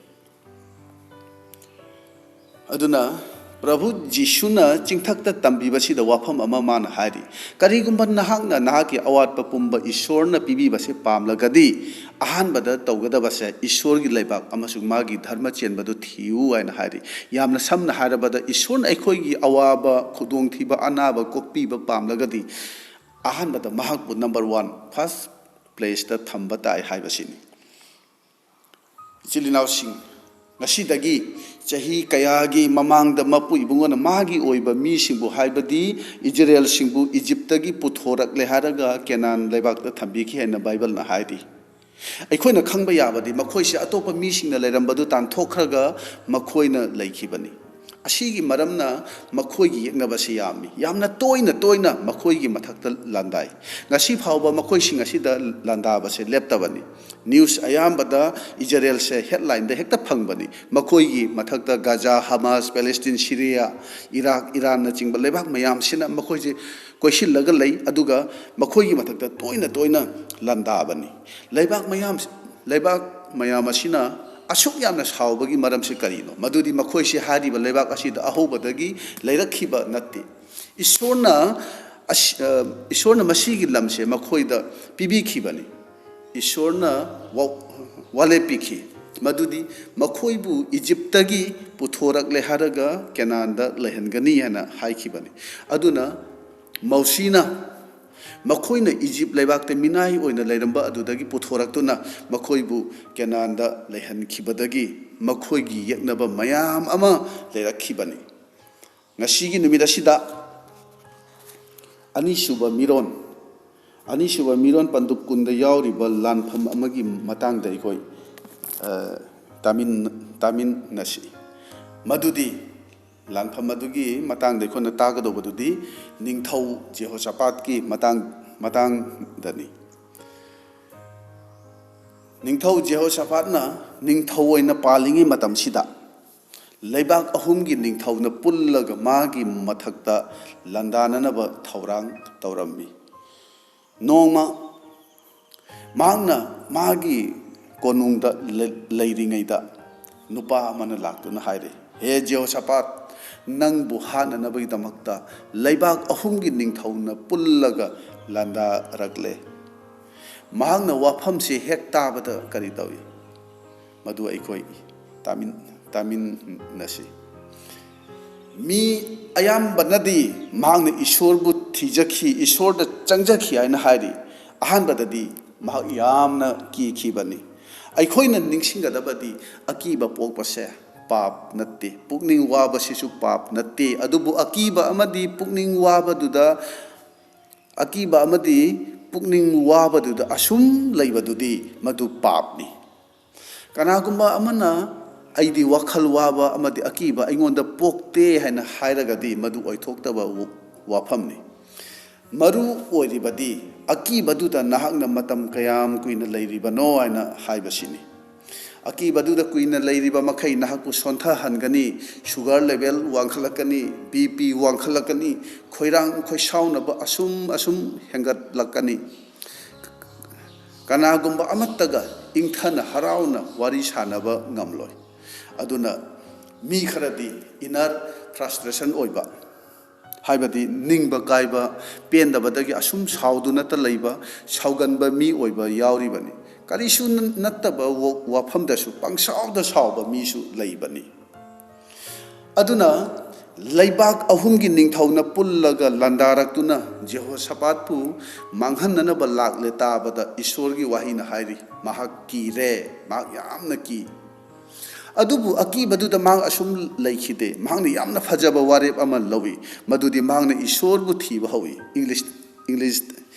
ꯑꯗꯨꯅ ꯄ꯭ꯔꯚꯨ ꯖꯤꯁꯨꯅ ꯆꯤꯡꯊꯛꯇ ꯇꯝꯕꯤꯕꯁꯤꯗ ꯋꯥꯐꯝ ꯑꯃ ꯃꯥꯅ ꯍꯥꯏꯔꯤ, "ꯀꯔꯤꯒꯨꯝꯕ ꯅꯍꯥꯛꯅ ꯅꯍꯥꯛꯀꯤ ꯑꯋꯥꯠꯄ ꯄꯨꯝꯕ ꯏꯁꯣꯔꯅ ꯄꯤꯕꯤꯕꯁꯦ ꯄꯥꯝꯂꯒꯗꯤ, ꯑꯍꯥꯟꯕꯗ ꯇꯧꯒꯗꯕꯁꯦ ꯏꯁꯣꯔꯒꯤ ꯂꯩꯕꯥꯛ ꯑꯃꯁꯨꯡ ꯃꯥꯒꯤ ꯙꯔꯃ ꯆꯦꯟꯕꯗꯨ ꯊꯤꯌꯨ" ꯍꯥꯏꯅ ꯍꯥꯏꯔꯤ꯫ ꯌꯥꯝꯅ ꯁꯝꯅ ꯍꯥꯏꯔꯕꯗ, ꯏꯁꯣꯔꯅ ꯑꯩꯈꯣꯏꯒꯤ ꯑꯋꯥꯕ, ꯈꯨꯗꯣꯡꯊꯤꯕ, ꯑꯅꯥꯕ ꯀꯣꯛꯄꯤꯕ ꯄꯥꯝꯂꯒꯗꯤ, ꯑꯍꯥꯟꯕꯗ ꯃꯍꯥꯛꯄꯨ number one, first placeꯇ ꯊꯝꯕ ꯇꯥꯏ ꯍꯥꯏꯕꯁꯤꯅꯤ꯫ ꯏꯆꯤꯜ ꯏꯅꯥꯎꯁꯤꯡ, ꯉꯁꯤꯗꯒꯤ ꯆꯍꯤ ꯀꯌꯥꯒꯤ ꯃꯃꯥꯡꯗ ꯃꯄꯨ ꯏꯕꯨꯡꯉꯣꯅ ꯃꯥꯒꯤ ꯑꯣꯏꯕ ꯃꯤꯁꯤꯡꯕꯨ, ꯍꯥꯏꯕꯗꯤ ꯏꯖꯔꯦꯜꯁꯤꯡꯕꯨ ꯏꯖꯤꯞꯇꯒꯤ ꯄꯨꯊꯣꯔꯛꯂꯦ ꯍꯥꯏꯔꯒ ꯀꯦꯅꯥꯟ ꯂꯩꯕꯥꯛꯇ ꯊꯝꯕꯤꯈꯤ ꯍꯥꯏꯅ ꯕꯥꯏꯕꯜꯅ ꯍꯥꯏꯔꯤ꯫ ꯑꯩꯈꯣꯏꯅ ꯈꯪꯕ ꯌꯥꯕꯗꯤ ꯃꯈꯣꯏꯁꯦ ꯑꯇꯣꯞꯄ ꯃꯤꯁꯤꯡꯅ ꯂꯩꯔꯝꯕꯗꯨ ꯇꯥꯟꯊꯣꯛꯈ꯭ꯔꯒ ꯃꯈꯣꯏꯅ ꯂꯩꯈꯤꯕꯅꯤ꯫ ꯑꯁꯤꯒꯤ ꯃꯔꯝꯅ ꯃꯈꯣꯏꯒꯤ ꯌꯦꯛꯅꯕꯁꯤ ꯌꯥꯝꯃꯤ꯫ ꯌꯥꯝꯅ ꯇꯣꯏꯅ ꯇꯣꯏꯅ ꯃꯈꯣꯏꯒꯤ ꯃꯊꯛꯇ ꯂꯥꯟꯗꯥꯏ꯫ ꯉꯁꯤ ꯐꯥꯎꯕ ꯃꯈꯣꯏꯁꯤꯡ ꯑꯁꯤꯗ ꯂꯥꯟꯗꯥꯕꯁꯦ ꯂꯦꯞꯇꯕꯅꯤ꯫ ꯅ꯭ꯌꯨꯁ ꯑꯌꯥꯝꯕꯗ ꯏꯖꯔꯦꯜꯁꯦ ꯍꯦꯗꯂꯥꯏꯟꯗ ꯍꯦꯛꯇ ꯐꯪꯕꯅꯤ꯫ ꯃꯈꯣꯏꯒꯤ ꯃꯊꯛꯇ ꯒꯥꯖꯥ, ꯍꯃꯥꯁ, ꯄꯦꯂꯦꯁꯇꯤꯟ, ꯁꯤꯔꯤꯌꯥ, ꯏꯔꯥꯛ, ꯏꯔꯥꯟꯅꯆꯤꯡꯕ ꯂꯩꯕꯥꯛ ꯃꯌꯥꯝꯁꯤꯅ ꯃꯈꯣꯏꯁꯦ ꯀꯣꯏꯁꯤꯜꯂꯒ ꯂꯩ, ꯑꯗꯨꯒ ꯃꯈꯣꯏꯒꯤ ꯃꯊꯛꯇ ꯇꯣꯏꯅ ꯇꯣꯏꯅ ꯂꯥꯟꯗꯥꯕꯅꯤ꯫ ꯂꯩꯕꯥꯛ ꯃꯌꯥꯝ, ꯂꯩꯕꯥꯛ ꯃꯌꯥꯝ ꯑꯁꯤꯅ ꯑꯁꯨꯛ ꯌꯥꯝꯅ ꯁꯥꯎꯕꯒꯤ ꯃꯔꯝꯁꯤ ꯀꯔꯤꯅꯣ? ꯃꯗꯨꯗꯤ ꯃꯈꯣꯏꯁꯤ ꯍꯥꯏꯔꯤꯕ ꯂꯩꯕꯥꯛ ꯑꯁꯤꯗ ꯑꯍꯧꯕꯗꯒꯤ ꯂꯩꯔꯛꯈꯤꯕ ꯅꯠꯇꯦ꯫ ꯏꯁꯣꯔꯅ ꯑꯁ-, ꯑ, ꯏꯁꯣꯔꯅ ꯃꯁꯤꯒꯤ ꯂꯝꯁꯦ ꯃꯈꯣꯏꯗ ꯄꯤꯕꯤꯈꯤꯕꯅꯤ꯫ ꯏꯁꯣꯔꯅ ꯋꯥ-, ꯋꯥꯔꯦꯞ ꯄꯤꯈꯤ, ꯃꯗꯨꯗꯤ ꯃꯈꯣꯏꯕꯨ ꯏꯖꯤꯞꯇꯒꯤ ꯄꯨꯊꯣꯔꯛꯂꯦ ꯍꯥꯏꯔꯒ ꯀꯦꯅꯥꯟꯗ ꯂꯩꯍꯟꯒꯅꯤ ꯍꯥꯏꯅ ꯍꯥꯏꯈꯤꯕꯅꯤ꯫ ꯑꯗꯨꯅ ꯃꯧꯁꯤꯅ ꯃꯈꯣꯏꯅ ꯏꯖꯤꯞ ꯂꯩꯕꯥꯛꯇ ꯃꯤꯅꯥꯏ ꯑꯣꯏꯅ ꯂꯩꯔꯝꯕ ꯑꯗꯨꯗꯒꯤ ꯄꯨꯊꯣꯔꯛꯇꯨꯅ ꯃꯈꯣꯏꯕꯨ ꯀꯦꯅꯥꯟꯗ ꯂꯩꯍꯟꯈꯤꯕꯗꯒꯤ ꯃꯈꯣꯏꯒꯤ ꯌꯦꯛꯅꯕ ꯃꯌꯥꯝ ꯑꯃ ꯂꯩꯔꯛꯈꯤꯕꯅꯤ꯫ ꯉꯁꯤꯒꯤ ꯅꯨꯃꯤꯠ ꯑꯁꯤꯗ ꯑꯅꯤꯁꯨꯕ ꯃꯤꯔꯣꯟ, ꯑꯅꯤꯁꯨꯕ ꯃꯤꯔꯣꯟ ꯄꯟꯗꯨꯞ ꯀꯨꯟꯗ ꯌꯥꯎꯔꯤꯕ ꯂꯥꯟꯐꯝ ꯑꯃꯒꯤ ꯃꯇꯥꯡꯗ ꯑꯩꯈꯣꯏ, ꯑ, ꯇꯥꯃꯤꯟ-, ꯇꯥꯃꯤꯟꯅꯁꯤ꯫ ꯃꯗꯨꯗꯤ, ꯂꯥꯟꯐꯝ ꯑꯗꯨꯒꯤ ꯃꯇꯥꯡꯗ ꯑꯩꯈꯣꯏꯅ ꯇꯥꯒꯗꯧꯕꯗꯨꯗꯤ ꯅꯤꯡꯊꯧ ꯖꯦꯍꯣꯁꯥꯄꯥꯠꯀꯤ ꯃꯇꯥꯡ-, ꯃꯇꯥꯡꯗꯅꯤ꯫ ꯅꯤꯡꯊꯧ ꯖꯦꯍꯣꯁꯥꯄꯥꯠꯅ ꯅꯤꯡꯊꯧ ꯑꯣꯏꯅ ꯄꯥꯜꯂꯤꯉꯩ ꯃꯇꯝꯁꯤꯗ, ꯂꯩꯕꯥꯛ ꯑꯍꯨꯝꯒꯤ ꯅꯤꯡꯊꯧꯅ ꯄꯨꯜꯂꯒ ꯃꯥꯒꯤ ꯃꯊꯛꯇ ꯂꯥꯟꯗꯥꯅꯅꯕ ꯊꯧꯔꯥꯡ ꯇꯧꯔꯝꯃꯤ꯫ ꯅꯣꯡꯃ ꯃꯍꯥꯛꯅ ꯃꯥꯒꯤ ꯀꯣꯅꯨꯡꯗ ꯂꯩ-, ꯂꯩꯔꯤꯉꯩꯗ ꯅꯨꯄꯥ ꯑꯃꯅ ꯂꯥꯛꯇꯨꯅ ꯍꯥꯏꯔꯦ, "ꯍꯦ ꯖꯦꯍꯣꯁꯥꯄꯥꯠ, ꯅꯪꯕꯨ ꯍꯥꯠꯅꯅꯕꯒꯤꯗꯃꯛꯇ ꯂꯩꯕꯥꯛ ꯑꯍꯨꯝꯒꯤ ꯅꯤꯡꯊꯧꯅ ꯄꯨꯜꯂꯒ ꯂꯥꯟꯗꯥꯔꯛꯂꯦ꯫" ꯃꯍꯥꯛꯅ ꯋꯥꯐꯝꯁꯤ ꯍꯦꯛ ꯇꯥꯕꯗ ꯀꯔꯤ ꯇꯧꯏ? ꯃꯗꯨ ꯑꯩꯈꯣꯏ ꯇꯥꯃꯤꯟ-, ꯇꯥꯃꯤꯟꯅꯁꯤ꯫ ꯃꯤ ꯑꯌꯥꯝꯕꯅꯗꯤ ꯃꯍꯥꯛꯅ ꯏꯁꯣꯔꯕꯨ ꯊꯤꯖꯈꯤ, ꯏꯁꯣꯔꯗ ꯆꯪꯖꯈꯤ ꯍꯥꯏꯅ ꯍꯥꯏꯔꯤ꯫ ꯑꯍꯥꯟꯕꯗꯗꯤ ꯃꯍꯥꯛ ꯌꯥꯝꯅ ꯀꯤꯈꯤꯕꯅꯤ꯫ ꯑꯩꯈꯣꯏꯅ ꯅꯤꯡꯁꯤꯡꯒꯗꯕꯗꯤ, ꯑꯀꯤꯕ ꯄꯣꯛꯄꯁꯦ ꯄꯥꯞ ꯅꯠꯇꯦ, ꯄꯨꯛꯅꯤꯡ ꯋꯥꯕꯁꯤꯁꯨ ꯄꯥꯞ ꯅꯠꯇꯦ꯫ ꯑꯗꯨꯕꯨ ꯑꯀꯤꯕ ꯑꯃꯗꯤ ꯄꯨꯛꯅꯤꯡ ꯋꯥꯕꯗꯨꯗ, ꯑꯀꯤꯕ ꯑꯃꯗꯤ ꯄꯨꯛꯅꯤꯡ ꯋꯥꯕꯗꯨꯗ ꯑꯁꯨꯝ ꯂꯩꯕꯗꯨꯗꯤ ꯃꯗꯨ ꯄꯥꯞꯅꯤ꯫ ꯀꯅꯥꯒꯨꯝꯕ ꯑꯃꯅ "ꯑꯩꯗꯤ ꯋꯥꯈꯜ ꯋꯥꯕ ꯑꯃꯗꯤ ꯑꯀꯤꯕ ꯑꯩꯉꯣꯟꯗ ꯄꯣꯛꯇꯦ" ꯍꯥꯏꯅ ꯍꯥꯏꯔꯒꯗꯤ, ꯃꯗꯨ ꯑꯣꯏꯊꯣꯛꯇꯕ ꯋꯥꯐꯝꯅꯤ꯫ ꯃꯔꯨ ꯑꯣꯏꯔꯤꯕꯗꯤ ꯑꯀꯤꯕꯗꯨꯗ ꯅꯍꯥꯛꯅ ꯃꯇꯝ ꯀꯌꯥꯝ ꯀꯨꯏꯅ ꯂꯩꯔꯤꯕꯅꯣ ꯍꯥꯏꯅ ꯍꯥꯏꯕꯁꯤꯅꯤ꯫ ꯑꯀꯤꯕꯗꯨꯗ ꯀꯨꯏꯅ ꯂꯩꯔꯤꯕ ꯃꯈꯩ ꯅꯍꯥꯛꯄꯨ ꯁꯣꯟꯊꯍꯟꯒꯅꯤ, sugar level ꯋꯥꯡꯈꯠꯂꯛꯀꯅꯤ, BP ꯋꯥꯡꯈꯠꯂꯛꯀꯅꯤ, ꯈꯣꯏꯔꯥꯡ ꯈꯣꯏꯁꯥꯎꯅꯕ ꯑꯁꯨꯝ ꯑꯁꯨꯝ ꯍꯦꯟꯒꯠꯂꯛꯀꯅꯤ꯫ ꯀꯅꯥꯒꯨꯝꯕ ꯑꯃꯠꯇꯒ ꯏꯪꯊꯅ ꯍꯔꯥꯎꯅ ꯋꯥꯔꯤ ꯁꯥꯟꯅꯕ ꯉꯝꯂꯣꯏ꯫ ꯑꯗꯨꯅ ꯃꯤ ꯈꯔꯗꯤ inner frustration ꯑꯣꯏꯕ, ꯍꯥꯏꯕꯗꯤ ꯅꯤꯡꯕ ꯀꯥꯏꯕ, ꯄꯦꯟꯗꯕꯗꯒꯤ ꯑꯁꯨꯝ ꯁꯥꯎꯗꯨꯅꯇ ꯂꯩꯕ, ꯁꯥꯎꯒꯟꯕ ꯃꯤ ꯑꯣꯏꯕ ꯌꯥꯎꯔꯤꯕꯅꯤ꯫ ꯀꯔꯤꯁꯨ ꯅ-, ꯅꯠꯇꯕ ꯋꯥ-, ꯋꯥꯐꯝꯗꯁꯨ ꯄꯪꯁꯥꯎꯗ ꯁꯥꯎꯕ ꯃꯤꯁꯨ ꯂꯩꯕꯅꯤ꯫ ꯑꯗꯨꯅ ꯂꯩꯕꯥꯛ ꯑꯍꯨꯝꯒꯤ ꯅꯤꯡꯊꯧꯅ ꯄꯨꯜꯂꯒ ꯂꯥꯟꯗꯥꯔꯛꯇꯨꯅ ꯖꯦꯍꯣꯁꯥꯄꯥꯠꯄꯨ ꯃꯥꯡꯍꯟꯅꯅꯕ ꯂꯥꯛꯂꯦ ꯇꯥꯕꯗ, ꯏꯁꯣꯔꯒꯤ ꯋꯥꯍꯩꯅ ꯍꯥꯏꯔꯤ, ꯃꯍꯥꯛ ꯀꯤꯔꯦ, ꯃꯍꯥꯛ ꯌꯥꯝꯅ ꯀꯤ꯫ ꯑꯗꯨꯕꯨ ꯑꯀꯤꯕꯗꯨꯗ ꯃꯍꯥꯛ ꯑꯁꯨꯝ ꯂꯩꯈꯤꯗꯦ꯫ ꯃꯍꯥꯛꯅ ꯌꯥꯝꯅ ꯐꯖꯕ ꯋꯥꯔꯦꯞ ꯑꯃ ꯂꯧꯏ, ꯃꯗꯨꯗꯤ ꯃꯍꯥꯛꯅ ꯏꯁꯣꯔꯕꯨ ꯊꯤꯕ ꯍꯧꯏ꯫ English, English,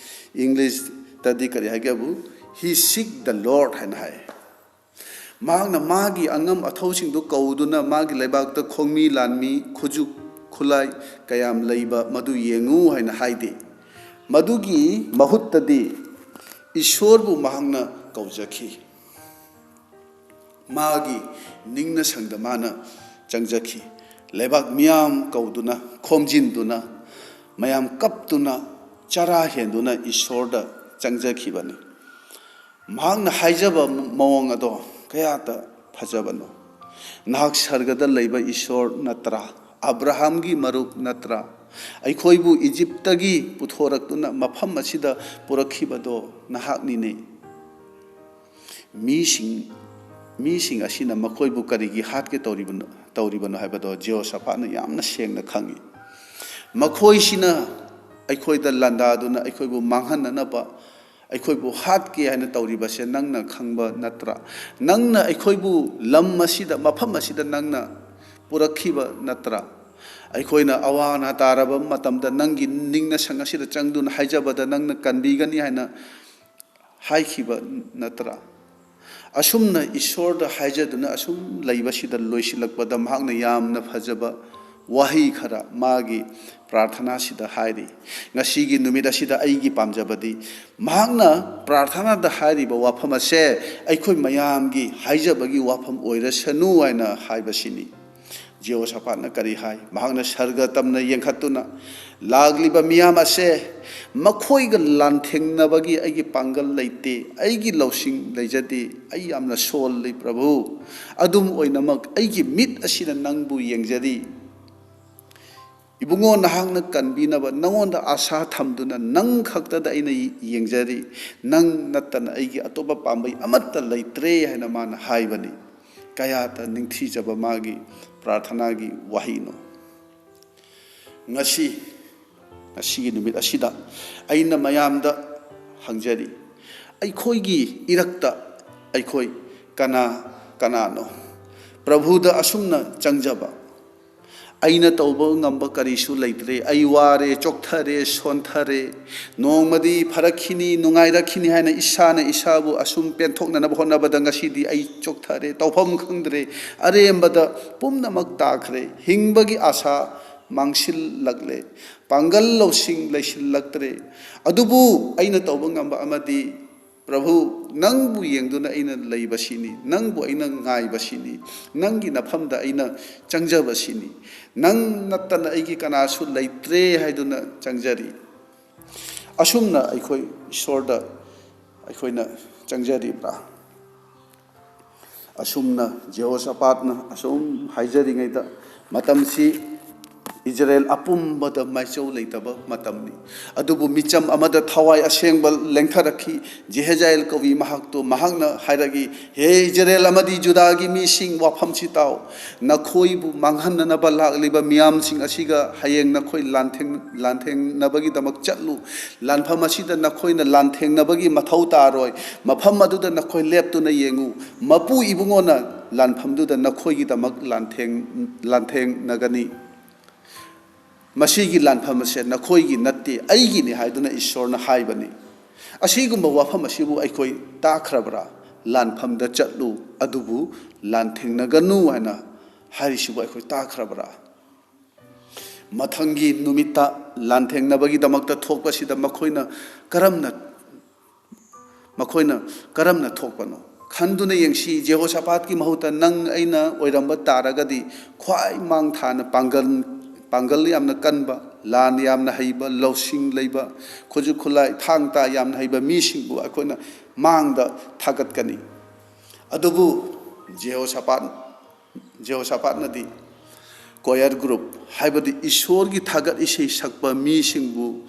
Englishꯇꯗꯤ ꯀꯔꯤ ꯍꯥꯏꯒꯦꯕꯨ, "He seek the Lord" ꯍꯥꯏꯅ ꯍꯥꯏ꯫ ꯃꯍꯥꯛꯅ ꯃꯥꯒꯤ ꯑꯉꯝ ꯑꯊꯧꯁꯤꯡꯗꯨ ꯀꯧꯗꯨꯅ ꯃꯥꯒꯤ ꯂꯩꯕꯥꯛꯇ ꯈꯣꯡꯃꯤ ꯂꯥꯟꯃꯤ, ꯈꯨꯠꯁꯨ ꯈꯨꯠꯂꯥꯏ ꯀꯌꯥꯝ ꯂꯩꯕ ꯃꯗꯨ ꯌꯦꯡꯉꯨ ꯍꯥꯏꯅ ꯍꯥꯏꯗꯦ꯫ ꯃꯗꯨꯒꯤ ꯃꯍꯨꯠꯇꯗꯤ ꯏꯁꯣꯔꯕꯨ ꯃꯍꯥꯛꯅ ꯀꯧꯖꯈꯤ꯫ ꯃꯥꯒꯤ ꯅꯤꯡꯅ ꯁꯪꯗ ꯃꯥꯅ ꯆꯪꯖꯈꯤ꯫ ꯂꯩꯕꯥꯛ ꯃꯤꯌꯥꯝ ꯀꯧꯗꯨꯅ, ꯈꯣꯝꯖꯤꯟꯗꯨꯅ, ꯃꯌꯥꯝ ꯀꯞꯇꯨꯅ, ꯆꯔꯥ ꯍꯦꯟꯗꯨꯅ ꯏꯁꯣꯔꯗ ꯆꯪꯖꯈꯤꯕꯅꯤ꯫ ꯃꯍꯥꯛꯅ ꯍꯥꯏꯖꯕ ꯃꯑꯣꯡ ꯑꯗꯣ ꯀꯌꯥꯗ ꯐꯖꯕꯅꯣ! "ꯅꯍꯥꯛ ꯁꯔꯒꯗ ꯂꯩꯕ ꯏꯁꯣꯔ ꯅꯠꯇ꯭ꯔꯥ? ꯑꯕ꯭ꯔꯥꯍꯥꯝꯒꯤ ꯃꯔꯨꯞ ꯅꯠꯇ꯭ꯔꯥ? ꯑꯩꯈꯣꯏꯕꯨ ꯏꯖꯤꯞꯇꯒꯤ ꯄꯨꯊꯣꯔꯛꯇꯨꯅ ꯃꯐꯝ ꯑꯁꯤꯗ ꯄꯨꯔꯛꯈꯤꯕꯗꯣ ꯅꯍꯥꯛꯅꯤꯅꯦ꯫" ꯃꯤꯁꯤꯡ, ꯃꯤꯁꯤꯡ ꯑꯁꯤꯅ ꯃꯈꯣꯏꯕꯨ ꯀꯔꯤꯒꯤ ꯍꯥꯠꯀꯦ ꯇꯧꯔꯤꯕꯅꯣ, ꯇꯧꯔꯤꯕꯅꯣ ꯍꯥꯏꯕꯗꯣ ꯖꯦꯍꯣꯁꯥꯐꯥꯠꯅ ꯌꯥꯝꯅ ꯁꯦꯡꯅ ꯈꯪꯏ꯫ ꯃꯈꯣꯏꯁꯤꯅ ꯑꯩꯈꯣꯏꯗ ꯂꯥꯟꯗꯥꯗꯨꯅ ꯑꯩꯈꯣꯏꯕꯨ ꯃꯥꯡꯍꯟꯅꯅꯕ, ꯑꯩꯈꯣꯏꯕꯨ ꯍꯥꯠꯀꯦ ꯍꯥꯏꯅ ꯇꯧꯔꯤꯕꯁꯦ ꯅꯪꯅ ꯈꯪꯕ ꯅꯠꯇ꯭ꯔꯥ? ꯅꯪꯅ ꯑꯩꯈꯣꯏꯕꯨ ꯂꯝ ꯑꯁꯤꯗ, ꯃꯐꯝ ꯑꯁꯤꯗ ꯅꯪꯅ ꯄꯨꯔꯛꯈꯤꯕ ꯅꯠꯇ꯭ꯔꯥ? ꯑꯩꯈꯣꯏꯅ ꯑꯋꯥ ꯑꯅꯥ ꯇꯥꯔꯕ ꯃꯇꯝꯗ ꯅꯪꯒꯤ ꯅꯤꯡꯅ ꯁꯪ ꯑꯁꯤꯗ ꯆꯪꯗꯨꯅ ꯍꯥꯏꯖꯕꯗ ꯅꯪꯅ ꯀꯟꯕꯤꯒꯅꯤ ꯍꯥꯏꯅ ꯍꯥꯏꯈꯤꯕ ꯅꯠꯇ꯭ꯔꯥ? ꯑꯁꯨꯝꯅ ꯏꯁꯣꯔꯗ ꯍꯥꯏꯖꯗꯨꯅ ꯑꯁꯨꯝ ꯂꯩꯕꯁꯤꯗ ꯂꯣꯏꯁꯤꯜꯂꯛꯄꯗ ꯃꯍꯥꯛꯅ ꯌꯥꯝꯅ ꯐꯖꯕ ꯋꯥꯍꯩ ꯈꯔ ꯃꯥꯒꯤ ꯄ꯭ꯔꯥꯔꯊꯅꯥꯁꯤꯗ ꯍꯥꯏꯔꯤ꯫ ꯉꯁꯤꯒꯤ ꯅꯨꯃꯤꯠ ꯑꯁꯤꯗ ꯑꯩꯒꯤ ꯄꯥꯝꯖꯕꯗꯤ ꯃꯍꯥꯛꯅ ꯄ꯭ꯔꯥꯔꯊꯅꯥꯗ ꯍꯥꯏꯔꯤꯕ ꯋꯥꯐꯝ ꯑꯁꯦ ꯑꯩꯈꯣꯏ ꯃꯌꯥꯝꯒꯤ ꯍꯥꯏꯖꯕꯒꯤ ꯋꯥꯐꯝ ꯑꯣꯏꯔꯁꯅꯨ ꯍꯥꯏꯅ ꯍꯥꯏꯕꯁꯤꯅꯤ꯫ ꯖꯤꯌꯣꯁꯥꯐꯥꯠꯅ ꯀꯔꯤ ꯍꯥꯏ? ꯃꯍꯥꯛꯅ ꯁꯔꯒ ꯇꯝꯅ ꯌꯦꯡꯈꯠꯇꯨꯅ, "ꯂꯥꯛꯂꯤꯕ ꯃꯤꯌꯥꯝ ꯑꯁꯦ ꯃꯈꯣꯏꯒ ꯂꯥꯟꯊꯦꯡꯅꯕꯒꯤ ꯑꯩꯒꯤ ꯄꯥꯡꯒꯜ ꯂꯩꯇꯦ, ꯑꯩꯒꯤ ꯂꯧꯁꯤꯡ ꯂꯩꯖꯗꯦ, ꯑꯩ ꯌꯥꯝꯅ ꯁꯣꯜꯂꯤ ꯄ꯭ꯔꯚꯨ꯫ ꯑꯗꯨꯝ ꯑꯣꯏꯅꯃꯛ ꯑꯩꯒꯤ ꯃꯤꯠ ꯑꯁꯤꯅ ꯅꯪꯕꯨ ꯌꯦꯡꯖꯔꯤ꯫ ꯏꯕꯨꯡꯉꯣ, ꯅꯍꯥꯛꯅ ꯀꯟꯕꯤꯅꯕ ꯅꯉꯣꯟꯗ ꯑꯥꯁꯥ ꯊꯝꯗꯨꯅ ꯅꯪ ꯈꯛꯇꯗ ꯑꯩꯅ ꯌꯦꯡꯖꯔꯤ, ꯅꯪ ꯅꯠꯇꯅ ꯑꯩꯒꯤ ꯑꯇꯣꯞꯄ ꯄꯥꯝꯕꯩ ꯑꯃꯠꯇ ꯂꯩꯇ꯭ꯔꯦ" ꯍꯥꯏꯅ ꯃꯥꯅ ꯍꯥꯏꯕꯅꯤ꯫ ꯀꯌꯥꯗ ꯅꯤꯡꯊꯤꯖꯕ ꯃꯥꯒꯤ ꯄ꯭ꯔꯥꯔꯊꯅꯥꯒꯤ ꯋꯥꯍꯩꯅꯣ! ꯉꯁꯤ, ꯉꯁꯤꯒꯤ ꯅꯨꯃꯤꯠ ꯑꯁꯤꯗ ꯑꯩꯅ ꯃꯌꯥꯝꯗ ꯍꯪꯖꯔꯤ, ꯑꯩꯈꯣꯏꯒꯤ ꯏꯔꯛꯇ ꯑꯩꯈꯣꯏ ꯀꯅꯥ ꯀꯅꯥꯅꯣ ꯄ꯭ꯔꯚꯨꯗ ꯑꯁꯨꯝꯅ ꯆꯪꯖꯕ? "ꯑꯩꯅ ꯇꯧꯕ ꯉꯝꯕ ꯀꯔꯤꯁꯨ ꯂꯩꯇ꯭ꯔꯦ, ꯑꯩ ꯋꯥꯔꯦ, ꯆꯣꯛꯊꯔꯦ, ꯁꯣꯟꯊꯔꯦ, ꯅꯣꯡꯃꯗꯤ ꯐꯔꯛꯈꯤꯅꯤ, ꯅꯨꯡꯉꯥꯏꯔꯛꯈꯤꯅꯤ" ꯍꯥꯏꯅ ꯏꯁꯥꯅ ꯏꯁꯥꯕꯨ ꯑꯁꯨꯝ ꯄꯦꯟꯊꯣꯛꯅꯅꯕ ꯍꯣꯠꯅꯕꯗ ꯉꯁꯤꯗꯤ ꯑꯩ ꯆꯣꯛꯊꯔꯦ, ꯇꯧꯐꯝ ꯈꯪꯗ꯭ꯔꯦ, ꯑꯔꯦꯝꯕꯗ ꯄꯨꯝꯅꯃꯛ ꯇꯥꯈ꯭ꯔꯦ, ꯍꯤꯡꯕꯒꯤ ꯑꯥꯁꯥ ꯃꯥꯡꯁꯤꯜꯂꯛꯂꯦ, ꯄꯥꯡꯒꯜ ꯂꯧꯁꯤꯡ ꯂꯩꯁꯤꯜꯂꯛꯇ꯭ꯔꯦ꯫ ꯑꯗꯨꯕꯨ ꯑꯩꯅ ꯇꯧꯕ ꯉꯝꯕ ꯑꯃꯗꯤ ꯄ꯭ꯔꯚꯨ, ꯅꯪꯕꯨ ꯌꯦꯡꯗꯨꯅ ꯑꯩꯅ ꯂꯩꯕꯁꯤꯅꯤ, ꯅꯪꯕꯨ ꯑꯩꯅ ꯉꯥꯏꯕꯁꯤꯅꯤ, ꯅꯪꯒꯤ ꯅꯐꯝꯗ ꯑꯩꯅ ꯆꯪꯖꯕꯁꯤꯅꯤ, ꯅꯪ ꯅꯠꯇꯅ ꯑꯩꯒꯤ ꯀꯅꯥꯁꯨ ꯂꯩꯇ꯭ꯔꯦ ꯍꯥꯏꯗꯨꯅ ꯆꯪꯖꯔꯤ꯫ ꯑꯁꯨꯝꯅ ꯑꯩꯈꯣꯏ ꯏꯁꯣꯔꯗ ꯑꯩꯈꯣꯏꯅ ꯆꯪꯖꯔꯤꯕ꯭ꯔꯥ? ꯑꯁꯨꯝꯅ ꯖꯦꯍꯣꯁꯥꯐꯥꯠꯅ ꯑꯁꯨꯝ ꯍꯥꯏꯖꯔꯤꯉꯩꯗ ꯃꯇꯝꯁꯤ ꯏꯖꯔꯦꯜ ꯑꯄꯨꯝꯕꯗ ꯃꯥꯏꯆꯧ ꯂꯩꯇꯕ ꯃꯇꯝꯅꯤ꯫ ꯑꯗꯨꯕꯨ ꯃꯤꯆꯝ ꯑꯃꯗ ꯊꯋꯥꯏ ꯑꯁꯦꯡꯕ ꯂꯦꯡꯊꯔꯛꯈꯤ꯫ ꯖꯦꯍꯦꯖꯥꯏꯜ ꯀꯧꯏ ꯃꯍꯥꯛꯇꯨ꯫ ꯃꯍꯥꯛꯅ ꯍꯥꯏꯔꯛꯏ, "ꯍꯦ ꯏꯖꯔꯦꯜ ꯑꯃꯗꯤ ꯖꯨꯗꯥꯒꯤ ꯃꯤꯁꯤꯡ, ꯋꯥꯐꯝꯁꯤ ꯇꯥꯎ꯫ ꯅꯈꯣꯏꯕꯨ ꯃꯥꯡꯍꯟꯅꯅꯕ ꯂꯥꯛꯂꯤꯕ ꯃꯤꯌꯥꯝꯁꯤꯡ ꯑꯁꯤꯒ ꯍꯌꯦꯡ ꯅꯈꯣꯏ ꯂꯥꯟꯊꯦꯡ-, ꯂꯥꯟꯊꯦꯡꯅꯕꯒꯤꯗꯃꯛ ꯆꯠꯂꯨ꯫ ꯂꯥꯟꯐꯝ ꯑꯁꯤꯗ ꯅꯈꯣꯏꯅ ꯂꯥꯟꯊꯦꯡꯅꯕꯒꯤ ꯃꯊꯧ ꯇꯥꯔꯣꯏ꯫ ꯃꯐꯝ ꯑꯗꯨꯗ ꯅꯈꯣꯏ ꯂꯦꯞꯇꯨꯅ ꯌꯦꯡꯉꯨ꯫ ꯃꯄꯨ ꯏꯕꯨꯡꯉꯣꯅ ꯂꯥꯟꯐꯝꯗꯨꯗ ꯅꯈꯣꯏꯒꯤꯗꯃꯛ ꯂꯥꯟꯊꯦꯡ-, ꯂꯥꯟꯊꯦꯡꯅꯒꯅꯤ꯫ ꯃꯁꯤꯒꯤ ꯂꯥꯟꯐꯝ ꯑꯁꯦ ꯅꯈꯣꯏꯒꯤ ꯅꯠꯇꯦ, ꯑꯩꯒꯤꯅꯤ" ꯍꯥꯏꯗꯨꯅ ꯏꯁꯣꯔꯅ ꯍꯥꯏꯕꯅꯤ꯫ ꯑꯁꯤꯒꯨꯝꯕ ꯋꯥꯐꯝ ꯑꯁꯤꯕꯨ ꯑꯩꯈꯣꯏ ꯇꯥꯈ꯭ꯔꯕ꯭ꯔꯥ? "ꯂꯥꯟꯐꯝꯗ ꯆꯠꯂꯨ, ꯑꯗꯨꯕꯨ ꯂꯥꯟꯊꯦꯡꯅꯒꯅꯨ" ꯍꯥꯏꯅ ꯍꯥꯏꯔꯤꯁꯤꯕꯨ ꯑꯩꯈꯣꯏ ꯇꯥꯈ꯭ꯔꯕ꯭ꯔꯥ? ꯃꯊꯪꯒꯤ ꯅꯨꯃꯤꯠꯇ ꯂꯥꯟꯊꯦꯡꯅꯕꯒꯤꯗꯃꯛꯇ ꯊꯣꯛꯄꯁꯤꯗ ꯃꯈꯣꯏꯅ ꯀꯔꯝꯅ, ꯃꯈꯣꯏꯅ ꯀꯔꯝꯅ ꯊꯣꯛꯄꯅꯣ? ꯈꯟꯗꯨꯅ ꯌꯦꯡꯁꯤ, ꯖꯦꯍꯣꯁꯥꯐꯥꯠꯀꯤ ꯃꯍꯨꯠꯇ ꯅꯪ ꯑꯩꯅ ꯑꯣꯏꯔꯝꯕ ꯇꯥꯔꯒꯗꯤ, ꯈ꯭ꯋꯥꯏ ꯃꯥꯡ ꯊꯥꯅ ꯄꯥꯡꯒꯜ, ꯄꯥꯡꯒꯜ ꯌꯥꯝꯅ ꯀꯟꯕ, ꯂꯥꯟ ꯌꯥꯝꯅ ꯍꯩꯕ, ꯂꯧꯁꯤꯡ ꯂꯩꯕ, ꯈꯨꯠꯁꯨ ꯈꯨꯠꯂꯥꯏ ꯊꯥꯡ ꯇꯥ ꯌꯥꯝꯅ ꯍꯩꯕ ꯃꯤꯁꯤꯡꯕꯨ ꯑꯩꯈꯣꯏꯅ ꯃꯥꯡꯗ ꯊꯥꯒꯠꯀꯅꯤ꯫ ꯑꯗꯨꯕꯨ ꯖꯦꯍꯣꯁꯥꯐꯥꯠ, ꯖꯦꯍꯣꯁꯥꯐꯥꯠꯅꯗꯤ ꯀꯣꯌꯔ ꯒ꯭ꯔꯨꯞ, ꯍꯥꯏꯕꯗꯤ ꯏꯁꯣꯔꯒꯤ ꯊꯥꯒꯠ ꯏꯁꯩ ꯁꯛꯄ ꯃꯤꯁꯤꯡꯕꯨ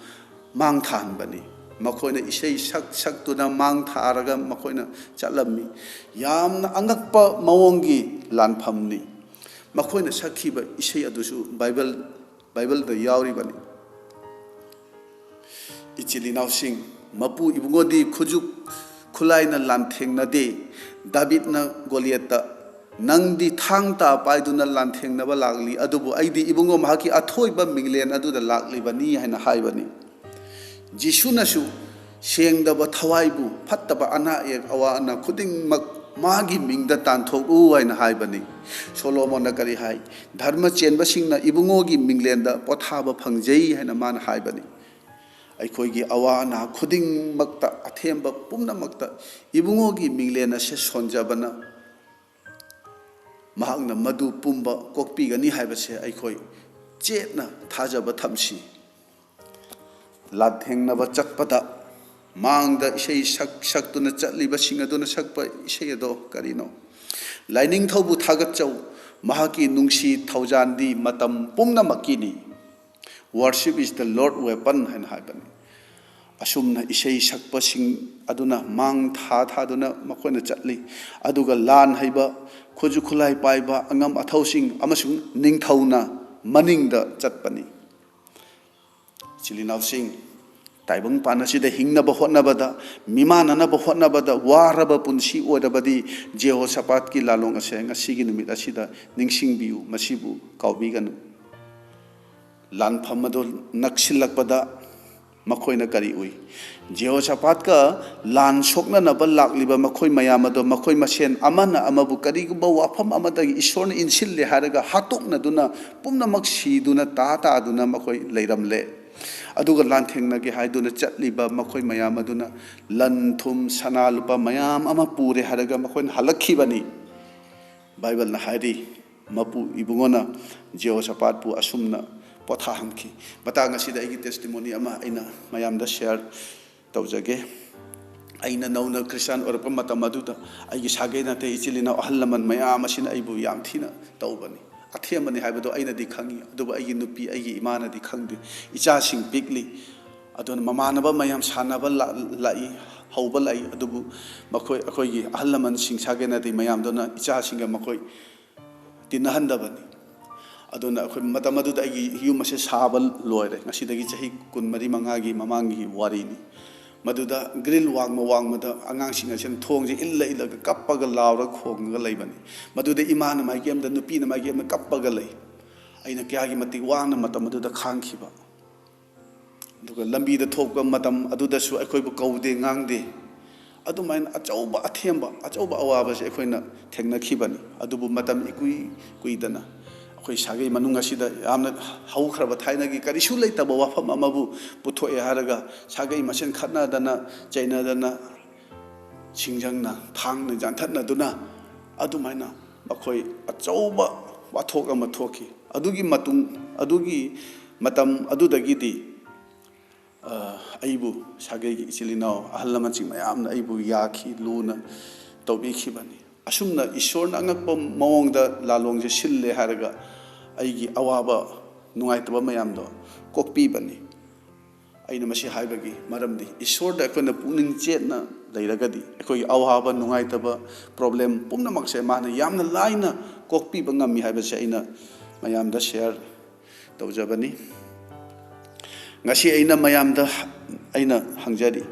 ꯃꯥꯡ ꯊꯥꯍꯟꯕꯅꯤ꯫ ꯃꯈꯣꯏꯅ ꯏꯁꯩ ꯁꯛ ꯁꯛꯇꯨꯅ ꯃꯥꯡ ꯊꯥꯔꯒ ꯃꯈꯣꯏꯅ ꯆꯠꯂꯝꯃꯤ꯫ ꯌꯥꯝꯅ ꯑꯉꯛꯄ ꯃꯑꯣꯡꯒꯤ ꯂꯥꯟꯐꯝꯅꯤ꯫ ꯃꯈꯣꯏꯅ ꯁꯛꯈꯤꯕ ꯏꯁꯩ ꯑꯗꯨꯁꯨ ꯕꯥꯏꯕꯜ, ꯕꯥꯏꯕꯜꯗ ꯌꯥꯎꯔꯤꯕꯅꯤ꯫ ꯏꯆꯤꯜ ꯏꯅꯥꯎꯁꯤꯡ, ꯃꯄꯨ ꯏꯕꯨꯡꯉꯣꯗꯤ ꯈꯨꯠꯁꯨ ꯈꯨꯠꯂꯥꯏꯅ ꯂꯥꯟꯊꯦꯡꯅꯗꯦ꯫ ꯗꯥꯕꯤꯗꯅ ꯒꯣꯂꯤꯌꯠꯇ, "ꯅꯪꯗꯤ ꯊꯥꯡ ꯇꯥ ꯄꯥꯏꯗꯨꯅ ꯂꯥꯟꯊꯦꯡꯅꯕ ꯂꯥꯛꯂꯤ, ꯑꯗꯨꯕꯨ ꯑꯩꯗꯤ, ꯏꯕꯨꯡꯉꯣ, ꯃꯍꯥꯛꯀꯤ ꯑꯊꯣꯏꯕ ꯃꯤꯡꯂꯦꯟ ꯑꯗꯨꯗ ꯂꯥꯛꯂꯤꯕꯅꯤ" ꯍꯥꯏꯅ ꯍꯥꯏꯕꯅꯤ꯫ ꯖꯤꯁꯨꯅꯁꯨ ꯁꯦꯡꯗꯕ ꯊꯋꯥꯏꯕꯨ, ꯐꯠꯇꯕ ꯑꯅꯥ ꯑꯌꯦꯛ ꯑꯋꯥ ꯑꯅꯥ ꯈꯨꯗꯤꯡꯃꯛ ꯃꯥꯒꯤ ꯃꯤꯡꯗ ꯇꯥꯟꯊꯣꯛꯎ ꯍꯥꯏꯅ ꯍꯥꯏꯕꯅꯤ꯫ ꯁꯣꯂꯣꯃꯣꯟꯅ ꯀꯔꯤ ꯍꯥꯏ? "ꯙꯔꯃ ꯆꯦꯟꯕꯁꯤꯡꯅ ꯏꯕꯨꯡꯉꯣꯒꯤ ꯃꯤꯡꯂꯦꯟꯗ ꯄꯣꯊꯥꯕ ꯐꯪꯖꯩ" ꯍꯥꯏꯅ ꯃꯥꯅ ꯍꯥꯏꯕꯅꯤ꯫ ꯑꯩꯈꯣꯏꯒꯤ ꯑꯋꯥ ꯑꯅꯥ ꯈꯨꯗꯤꯡꯃꯛꯇ, ꯑꯊꯦꯝꯕ ꯄꯨꯝꯅꯃꯛꯇ ꯏꯕꯨꯡꯉꯣꯒꯤ ꯃꯤꯡꯂꯦꯟ ꯑꯁꯦ ꯁꯣꯟꯖꯕꯅ ꯃꯍꯥꯛꯅ ꯃꯗꯨ ꯄꯨꯝꯕ ꯀꯣꯛꯄꯤꯒꯅꯤ ꯍꯥꯏꯕꯁꯦ ꯑꯩꯈꯣꯏ ꯆꯦꯠꯅ ꯊꯥꯖꯕ ꯊꯝꯁꯤ꯫ ꯂꯥꯟꯊꯦꯡꯅꯕ ꯆꯠꯄꯗ ꯃꯥꯡꯗ ꯏꯁꯩ ꯁꯛ ꯁꯛꯇꯨꯅ ꯆꯠꯂꯤꯕꯁꯤꯡ ꯑꯗꯨꯅ ꯁꯛꯄ ꯏꯁꯩ ꯑꯗꯣ ꯀꯔꯤꯅꯣ? "ꯂꯥꯏꯅꯤꯡꯊꯧꯕꯨ ꯊꯥꯒꯠꯆꯧ, ꯃꯍꯥꯛꯀꯤ ꯅꯨꯡꯁꯤ ꯊꯧꯖꯥꯟꯗꯤ ꯃꯇꯝ ꯄꯨꯝꯅꯃꯛꯀꯤꯅꯤ꯫ "Worship is the Lord weapon" ꯍꯥꯏꯅ ꯍꯥꯏꯕꯅꯤ꯫ ꯑꯁꯨꯝꯅ ꯏꯁꯩ ꯁꯛꯄꯁꯤꯡ ꯑꯗꯨꯅ ꯃꯥꯡ ꯊꯥ ꯊꯥꯗꯨꯅ ꯃꯈꯣꯏꯅ ꯆꯠꯂꯤ꯫ ꯑꯗꯨꯒ ꯂꯥꯟ ꯍꯩꯕ, ꯈꯨꯠꯁꯨ ꯈꯨꯠꯂꯥꯏ ꯄꯥꯏꯕ ꯑꯉꯝ ꯑꯊꯧꯁꯤꯡ ꯑꯃꯁꯨꯡ ꯅꯤꯡꯊꯧꯅ ꯃꯅꯤꯡꯗ ꯆꯠꯄꯅꯤ꯫ ꯏꯆꯤꯜ ꯏꯅꯥꯎꯁꯤꯡ, ꯇꯥꯏꯕꯪ ꯄꯥꯟ ꯑꯁꯤꯗ ꯍꯤꯡꯅꯕ ꯍꯣꯠꯅꯕꯗ, ꯃꯤꯃꯥꯟꯅꯅꯕ ꯍꯣꯠꯅꯕꯗ ꯋꯥꯔꯕ ꯄꯨꯟꯁꯤ ꯑꯣꯏꯔꯕꯗꯤ, ꯖꯦꯍꯣꯁꯥꯄꯥꯠꯀꯤ ꯂꯥꯂꯣꯡ ꯑꯁꯦ ꯉꯁꯤꯒꯤ ꯅꯨꯃꯤꯠ ꯑꯁꯤꯗ ꯅꯤꯡꯁꯤꯡꯕꯤꯌꯨ, ꯃꯁꯤꯕꯨ ꯀꯥꯎꯕꯤꯒꯅꯨ꯫ ꯂꯥꯟꯐꯝ ꯑꯗꯨ ꯅꯛꯁꯤꯜꯂꯛꯄꯗ ꯃꯈꯣꯏꯅ ꯀꯔꯤ ꯎꯏ? ꯖꯦꯍꯣꯁꯥꯄꯥꯠꯀ ꯂꯥꯟ ꯁꯣꯛꯅꯅꯕ ꯂꯥꯛꯂꯤꯕ ꯃꯈꯣꯏ ꯃꯌꯥꯝ ꯑꯗꯣ, ꯃꯈꯣꯏ ꯃꯁꯦꯟ ꯑꯃꯅ ꯑꯃꯕꯨ ꯀꯔꯤꯒꯨꯝꯕ ꯋꯥꯐꯝ ꯑꯃꯗꯒꯤ ꯏꯁꯣꯔꯅ ꯏꯟꯁꯤꯜꯂꯦ ꯍꯥꯏꯔꯒ ꯍꯥꯠꯇꯣꯛꯅꯗꯨꯅ ꯄꯨꯝꯅꯃꯛ ꯁꯤꯗꯨꯅ ꯇꯥ ꯇꯥꯗꯨꯅ ꯃꯈꯣꯏ ꯂꯩꯔꯝꯂꯦ꯫ ꯑꯗꯨꯒ ꯂꯥꯟꯊꯦꯡꯅꯒꯦ ꯍꯥꯏꯗꯨꯅ ꯆꯠꯂꯤꯕ ꯃꯈꯣꯏ ꯃꯌꯥꯝ ꯑꯗꯨꯅ ꯂꯟ ꯊꯨꯝ ꯁꯅꯥ ꯂꯨꯄꯥ ꯃꯌꯥꯝ ꯑꯃ ꯄꯨꯔꯦ ꯍꯥꯏꯔꯒ ꯃꯈꯣꯏꯅ ꯍꯜꯂꯛꯈꯤꯕꯅꯤ꯫ ꯕꯥꯏꯕꯜꯅ ꯍꯥꯏꯔꯤ, ꯃꯄꯨ ꯏꯕꯨꯡꯉꯣꯅ ꯖꯦꯍꯣꯁꯥꯄꯥꯠꯄꯨ ꯑꯁꯨꯝꯅ ꯄꯣꯊꯥꯍꯟꯈꯤ꯫ ꯃꯇꯥꯡ ꯑꯁꯤꯗ ꯑꯩꯒꯤ testimony ꯑꯃ ꯑꯩꯅ ꯃꯌꯥꯝꯗ share ꯇꯧꯖꯒꯦ꯫ ꯑꯩꯅ ꯅꯧꯅ ꯈ꯭ꯔꯤꯁꯇꯥꯟ ꯑꯣꯏꯔꯛꯄ ꯃꯇꯝ ꯑꯗꯨꯗ ꯑꯩꯒꯤ ꯁꯥꯒꯩ ꯅꯥꯇꯩ, ꯏꯆꯤꯜ ꯏꯅꯥꯎ, ꯑꯍꯜ ꯂꯃꯟ ꯃꯌꯥꯝ ꯑꯁꯤꯅ ꯑꯩꯕꯨ ꯌꯥꯝ ꯊꯤꯅ ꯇꯧꯕꯅꯤ꯫ ꯑꯊꯦꯝꯕꯅꯤ ꯍꯥꯏꯕꯗꯣ ꯑꯩꯅꯗꯤ ꯈꯪꯉꯤ, ꯑꯗꯨꯕꯨ ꯑꯩꯒꯤ ꯅꯨꯄꯤ, ꯑꯩꯒꯤ ꯏꯃꯥꯅꯗꯤ ꯈꯪꯗꯦ꯫ ꯏꯆꯥꯁꯤꯡ ꯄꯤꯛꯂꯤ, ꯑꯗꯨꯅ ꯃꯃꯥꯟꯅꯕ ꯃꯌꯥꯝ ꯁꯥꯟꯅꯕ ꯂꯥ-, ꯂꯥꯛꯏ, ꯍꯧꯕ ꯂꯥꯛꯏ, ꯑꯗꯨꯕꯨ ꯃꯈꯣꯏ, ꯑꯩꯈꯣꯏꯒꯤ ꯑꯍꯜ ꯂꯃꯟꯁꯤꯡ, ꯁꯥꯒꯩ ꯅꯥꯇꯩ ꯃꯌꯥꯝꯗꯨꯅ ꯏꯆꯥꯁꯤꯡꯒ ꯃꯈꯣꯏ ꯇꯤꯟꯅꯍꯟꯗꯕꯅꯤ꯫ ꯑꯗꯨꯅ ꯑꯩꯈꯣꯏ ꯃꯇꯝ ꯑꯗꯨꯗ ꯑꯩꯒꯤ ꯌꯨꯝ ꯑꯁꯦ ꯁꯥꯕ ꯂꯣꯏꯔꯦ꯫ ꯉꯁꯤꯗꯒꯤ ꯆꯍꯤ ꯀꯨꯟꯃꯔꯤ ꯃꯉꯥꯒꯤ ꯃꯃꯥꯡꯒꯤ ꯋꯥꯔꯤꯅꯤ꯫ ꯃꯗꯨꯗ grill ꯋꯥꯡꯃ ꯋꯥꯡꯃꯗ ꯑꯉꯥꯡꯁꯤꯡ ꯑꯁꯤꯅ ꯊꯣꯡꯁꯦ ꯏꯜꯂ ꯏꯜꯂꯒ ꯀꯞꯄꯒ ꯂꯥꯎꯔꯒ ꯈꯣꯡꯉꯒ ꯂꯩꯕꯅꯤ꯫ ꯃꯗꯨꯗ ꯏꯃꯥꯅ ꯃꯥꯏꯀꯩ ꯑꯃꯗ, ꯅꯨꯄꯤꯅ ꯃꯥꯏꯀꯩ ꯑꯃꯗ ꯀꯞꯄꯒ ꯂꯩ꯫ ꯑꯩꯅ ꯀꯌꯥꯒꯤ ꯃꯇꯤꯛ ꯋꯥꯅ ꯃꯇꯝ ꯑꯗꯨꯗ ꯈꯥꯡꯈꯤꯕ꯫ ꯑꯗꯨꯒ ꯂꯝꯕꯤꯗ ꯊꯣꯛꯄ ꯃꯇꯝ ꯑꯗꯨꯗꯁꯨ ꯑꯩꯈꯣꯏꯕꯨ ꯀꯧꯗꯦ, ꯉꯥꯡꯗꯦ꯫ ꯑꯗꯨꯃꯥꯏꯅ ꯑꯆꯧꯕ ꯑꯊꯦꯝꯕ, ꯑꯆꯧꯕ ꯑꯋꯥꯕꯁꯦ ꯑꯩꯈꯣꯏꯅ ꯊꯦꯡꯅꯈꯤꯕꯅꯤ꯫ ꯑꯗꯨꯕꯨ ꯃꯇꯝ ꯏꯀꯨꯏ ꯀꯨꯏꯗꯅ ꯑꯩꯈꯣꯏ ꯁꯥꯒꯩ ꯃꯅꯨꯡ ꯑꯁꯤꯗ ꯌꯥꯝꯅ ꯍꯧꯈ꯭ꯔꯕ ꯊꯥꯏꯅꯒꯤ ꯀꯔꯤꯁꯨ ꯂꯩꯇꯕ ꯋꯥꯐꯝ ꯑꯃꯕꯨ ꯄꯨꯊꯣꯛꯑꯦ ꯍꯥꯏꯔꯒ ꯁꯥꯒꯩ ꯃꯁꯦꯟ ꯈꯠꯅꯗꯅ ꯆꯩꯅꯗꯅ ꯁꯤꯡꯖꯪꯅ, ꯊꯥꯡꯅ ꯌꯥꯟꯊꯠꯅꯗꯨꯅ ꯑꯗꯨꯃꯥꯏꯅ ꯃꯈꯣꯏ ꯑꯆꯧꯕ ꯋꯥꯊꯣꯛ ꯑꯃ ꯊꯣꯛꯈꯤ꯫ ꯑꯗꯨꯒꯤ ꯃꯇꯨꯡ, ꯑꯗꯨꯒꯤ ꯃꯇꯝ ꯑꯗꯨꯗꯒꯤꯗꯤ, ꯑ, ꯑꯩꯕꯨ ꯁꯥꯒꯩꯒꯤ ꯏꯆꯤꯜ ꯏꯅꯥꯎ ꯑꯍꯜ ꯂꯃꯟꯁꯤꯡ ꯃꯌꯥꯝꯅ ꯑꯩꯕꯨ ꯌꯥꯈꯤ, ꯂꯨꯅ ꯇꯧꯕꯤꯈꯤꯕꯅꯤ꯫ ꯑꯁꯨꯝꯅ ꯏꯁꯣꯔꯅ ꯑꯉꯛꯄ ꯃꯑꯣꯡꯗ ꯂꯥꯂꯣꯡꯁꯦ ꯁꯤꯜꯂꯦ ꯍꯥꯏꯔꯒ ꯑꯩꯒꯤ ꯑꯋꯥꯕ ꯅꯨꯡꯉꯥꯏꯇꯕ ꯃꯌꯥꯝꯗꯣ ꯀꯣꯛꯄꯤꯕꯅꯤ꯫ ꯑꯩꯅ ꯃꯁꯤ ꯍꯥꯏꯕꯒꯤ ꯃꯔꯝꯗꯤ, ꯏꯁꯣꯔꯗ ꯑꯩꯈꯣꯏꯅ ꯄꯨꯛꯅꯤꯡ ꯆꯦꯠꯅ ꯂꯩꯔꯒꯗꯤ ꯑꯩꯈꯣꯏꯒꯤ ꯑꯋꯥꯕ ꯅꯨꯡꯉꯥꯏꯇꯕ, ꯄ꯭ꯔꯣꯕ꯭ꯂꯦꯝ ꯄꯨꯝꯅꯃꯛꯁꯦ ꯃꯥꯅ ꯌꯥꯝꯅ ꯂꯥꯏꯅ ꯀꯣꯛꯄꯤꯕ ꯉꯝꯃꯤ ꯍꯥꯏꯕꯁꯦ ꯑꯩꯅ ꯃꯌꯥꯝꯗ ꯁꯤꯌꯔ ꯇꯧꯖꯕꯅꯤ꯫ ꯉꯁꯤ ꯑꯩꯅ ꯃꯌꯥꯝꯗ ꯑꯩꯅ ꯍꯪꯖꯔꯤ,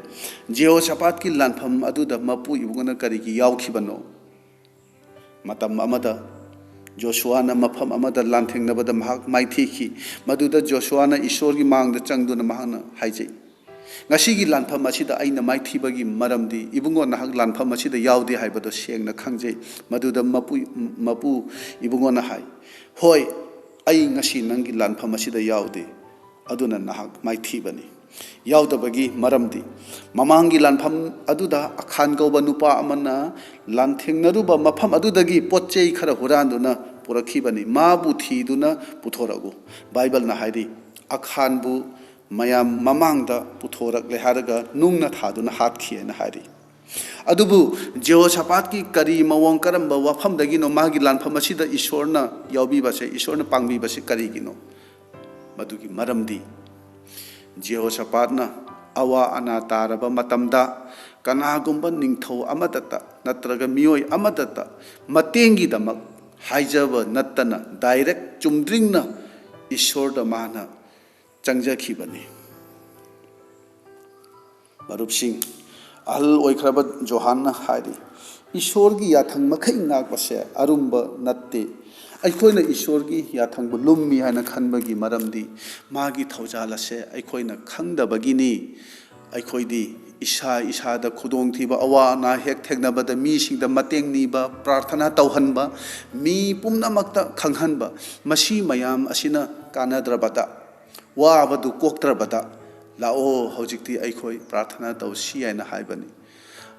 ꯖꯦꯍꯣꯁꯥꯐꯥꯠꯀꯤ ꯂꯥꯟꯐꯝ ꯑꯗꯨꯗ ꯃꯄꯨ ꯏꯕꯨꯡꯉꯣꯅ ꯀꯔꯤꯒꯤ ꯌꯥꯎꯈꯤꯕꯅꯣ? ꯃꯇꯝ ꯑꯃꯗ ꯖꯣꯁꯨꯋꯥꯅ ꯃꯐꯝ ꯑꯃꯗ ꯂꯥꯟꯊꯦꯡꯅꯕꯗ ꯃꯍꯥꯛ ꯃꯥꯏꯊꯤꯈꯤ꯫ ꯃꯗꯨꯗ ꯖꯣꯁꯨꯋꯥꯅ ꯏꯁꯣꯔꯒꯤ ꯃꯥꯡꯗ ꯆꯪꯗꯨꯅ ꯃꯍꯥꯛꯅ ꯍꯥꯏꯖꯩ, "ꯉꯁꯤꯒꯤ ꯂꯥꯟꯐꯝ ꯑꯁꯤꯗ ꯑꯩꯅ ꯃꯥꯏꯊꯤꯕꯒꯤ ꯃꯔꯝꯗꯤ ꯏꯕꯨꯡꯉꯣ ꯅꯍꯥꯛ ꯂꯥꯟꯐꯝ ꯑꯁꯤꯗ ꯌꯥꯎꯗꯦ ꯍꯥꯏꯕꯗꯣ ꯁꯦꯡꯅ ꯈꯪꯖꯩ꯫" ꯃꯗꯨꯗ ꯃꯄꯨ, ꯃꯄꯨ ꯏꯕꯨꯡꯉꯣꯅ ꯍꯥꯏ, "ꯍꯣꯏ, ꯑꯩ ꯉꯁꯤ ꯅꯪꯒꯤ ꯂꯥꯟꯐꯝ ꯑꯁꯤꯗ ꯌꯥꯎꯗꯦ, ꯑꯗꯨꯅ ꯅꯍꯥꯛ ꯃꯥꯏꯊꯤꯕꯅꯤ꯫" ꯌꯥꯎꯗꯕꯒꯤ ꯃꯔꯝꯗꯤ, ꯃꯃꯥꯡꯒꯤ ꯂꯥꯟꯐꯝ ꯑꯗꯨꯗ ꯑꯈꯥꯟ ꯀꯧꯕ ꯅꯨꯄꯥ ꯑꯃꯅ ꯂꯥꯟꯊꯦꯡꯅꯔꯨꯕ ꯃꯐꯝ ꯑꯗꯨꯗꯒꯤ ꯄꯣꯠ ꯆꯩ ꯈꯔ ꯍꯨꯔꯥꯟꯗꯨꯅ ꯄꯨꯔꯛꯈꯤꯕꯅꯤ꯫ "ꯃꯥꯕꯨ ꯊꯤꯗꯨꯅ ꯄꯨꯊꯣꯔꯛꯎ꯫" ꯕꯥꯏꯕꯜꯅ ꯍꯥꯏꯔꯤ, ꯑꯈꯥꯟꯕꯨ ꯃꯌꯥꯝ ꯃꯃꯥꯡꯗ ꯄꯨꯊꯣꯔꯛꯂꯦ ꯍꯥꯏꯔꯒ ꯅꯨꯡꯅ ꯊꯥꯗꯨꯅ ꯍꯥꯠꯈꯤ ꯍꯥꯏꯅ ꯍꯥꯏꯔꯤ꯫ ꯑꯗꯨꯕꯨ ꯖꯦꯍꯣꯁꯥꯐꯥꯠꯀꯤ ꯀꯔꯤ ꯃꯑꯣꯡ, ꯀꯔꯝꯕ ꯋꯥꯐꯝꯗꯒꯤꯅꯣ ꯃꯥꯒꯤ ꯂꯥꯟꯐꯝ ꯑꯁꯤꯗ ꯏꯁꯣꯔꯅ ꯌꯥꯎꯕꯤꯕꯁꯦ, ꯏꯁꯣꯔꯅ ꯄꯥꯡꯕꯤꯕꯁꯦ ꯀꯔꯤꯒꯤꯅꯣ? ꯃꯗꯨꯒꯤ ꯃꯔꯝꯗꯤ, ꯖꯦꯍꯣꯁꯥꯐꯥꯠꯅ ꯑꯋꯥ ꯑꯅꯥ ꯇꯥꯔꯕ ꯃꯇꯝꯗ ꯀꯅꯥꯒꯨꯝꯕ ꯅꯤꯡꯊꯧ ꯑꯃꯗꯇ ꯅꯠꯇ꯭ꯔꯒ ꯃꯤꯑꯣꯏ ꯑꯃꯗꯇ ꯃꯇꯦꯡꯒꯤꯗꯃꯛ ꯍꯥꯏꯖꯕ ꯅꯠꯇꯅ, ꯗꯥꯏꯔꯦꯛ ꯆꯨꯝꯗ꯭ꯔꯤꯡꯅ ꯏꯁꯣꯔꯗ ꯃꯥꯅ ꯆꯪꯖꯈꯤꯕꯅꯤ꯫ ꯃꯔꯨꯞꯁꯤꯡ, ꯑꯍꯜ ꯑꯣꯏꯈ꯭ꯔꯕ ꯖꯣꯍꯥꯟꯅ ꯍꯥꯏꯔꯤ, "ꯏꯁꯣꯔꯒꯤ ꯌꯥꯊꯪ ꯃꯈꯩ ꯉꯥꯛꯄꯁꯦ ꯑꯔꯨꯝꯕ ꯅꯠꯇꯦ꯫ ꯑꯩꯈꯣꯏꯅ ꯏꯁꯣꯔꯒꯤ ꯌꯥꯊꯪꯕꯨ ꯂꯨꯝꯃꯤ ꯍꯥꯏꯅ ꯈꯟꯕꯒꯤ ꯃꯔꯝꯗꯤ, ꯃꯥꯒꯤ ꯊꯧꯖꯥꯜ ꯑꯁꯦ ꯑꯩꯈꯣꯏꯅ ꯈꯪꯗꯕꯒꯤꯅꯤ꯫" ꯑꯩꯈꯣꯏꯗꯤ ꯏꯁꯥ ꯏꯁꯥꯗ ꯈꯨꯗꯣꯡꯊꯤꯕ, ꯑꯋꯥ ꯑꯅꯥ ꯍꯦꯛ ꯊꯦꯡꯅꯕꯗ ꯃꯤꯁꯤꯡꯗ ꯃꯇꯦꯡ ꯅꯤꯕ, ꯄ꯭ꯔꯥꯔꯊꯅꯥ ꯇꯧꯍꯟꯕ, ꯃꯤ ꯄꯨꯝꯅꯃꯛꯇ ꯈꯪꯍꯟꯕ, ꯃꯁꯤ ꯃꯌꯥꯝ ꯑꯁꯤꯅ ꯀꯥꯟꯅꯗ꯭ꯔꯕꯗ, ꯋꯥꯕꯗꯨ ꯀꯣꯛꯇ꯭ꯔꯕꯗ, "ꯂꯥꯛꯑꯣ, ꯍꯧꯖꯤꯛꯇꯤ ꯑꯩꯈꯣꯏ ꯄ꯭ꯔꯥꯔꯊꯅꯥ ꯇꯧꯁꯤ" ꯍꯥꯏꯅ ꯍꯥꯏꯕꯅꯤ꯫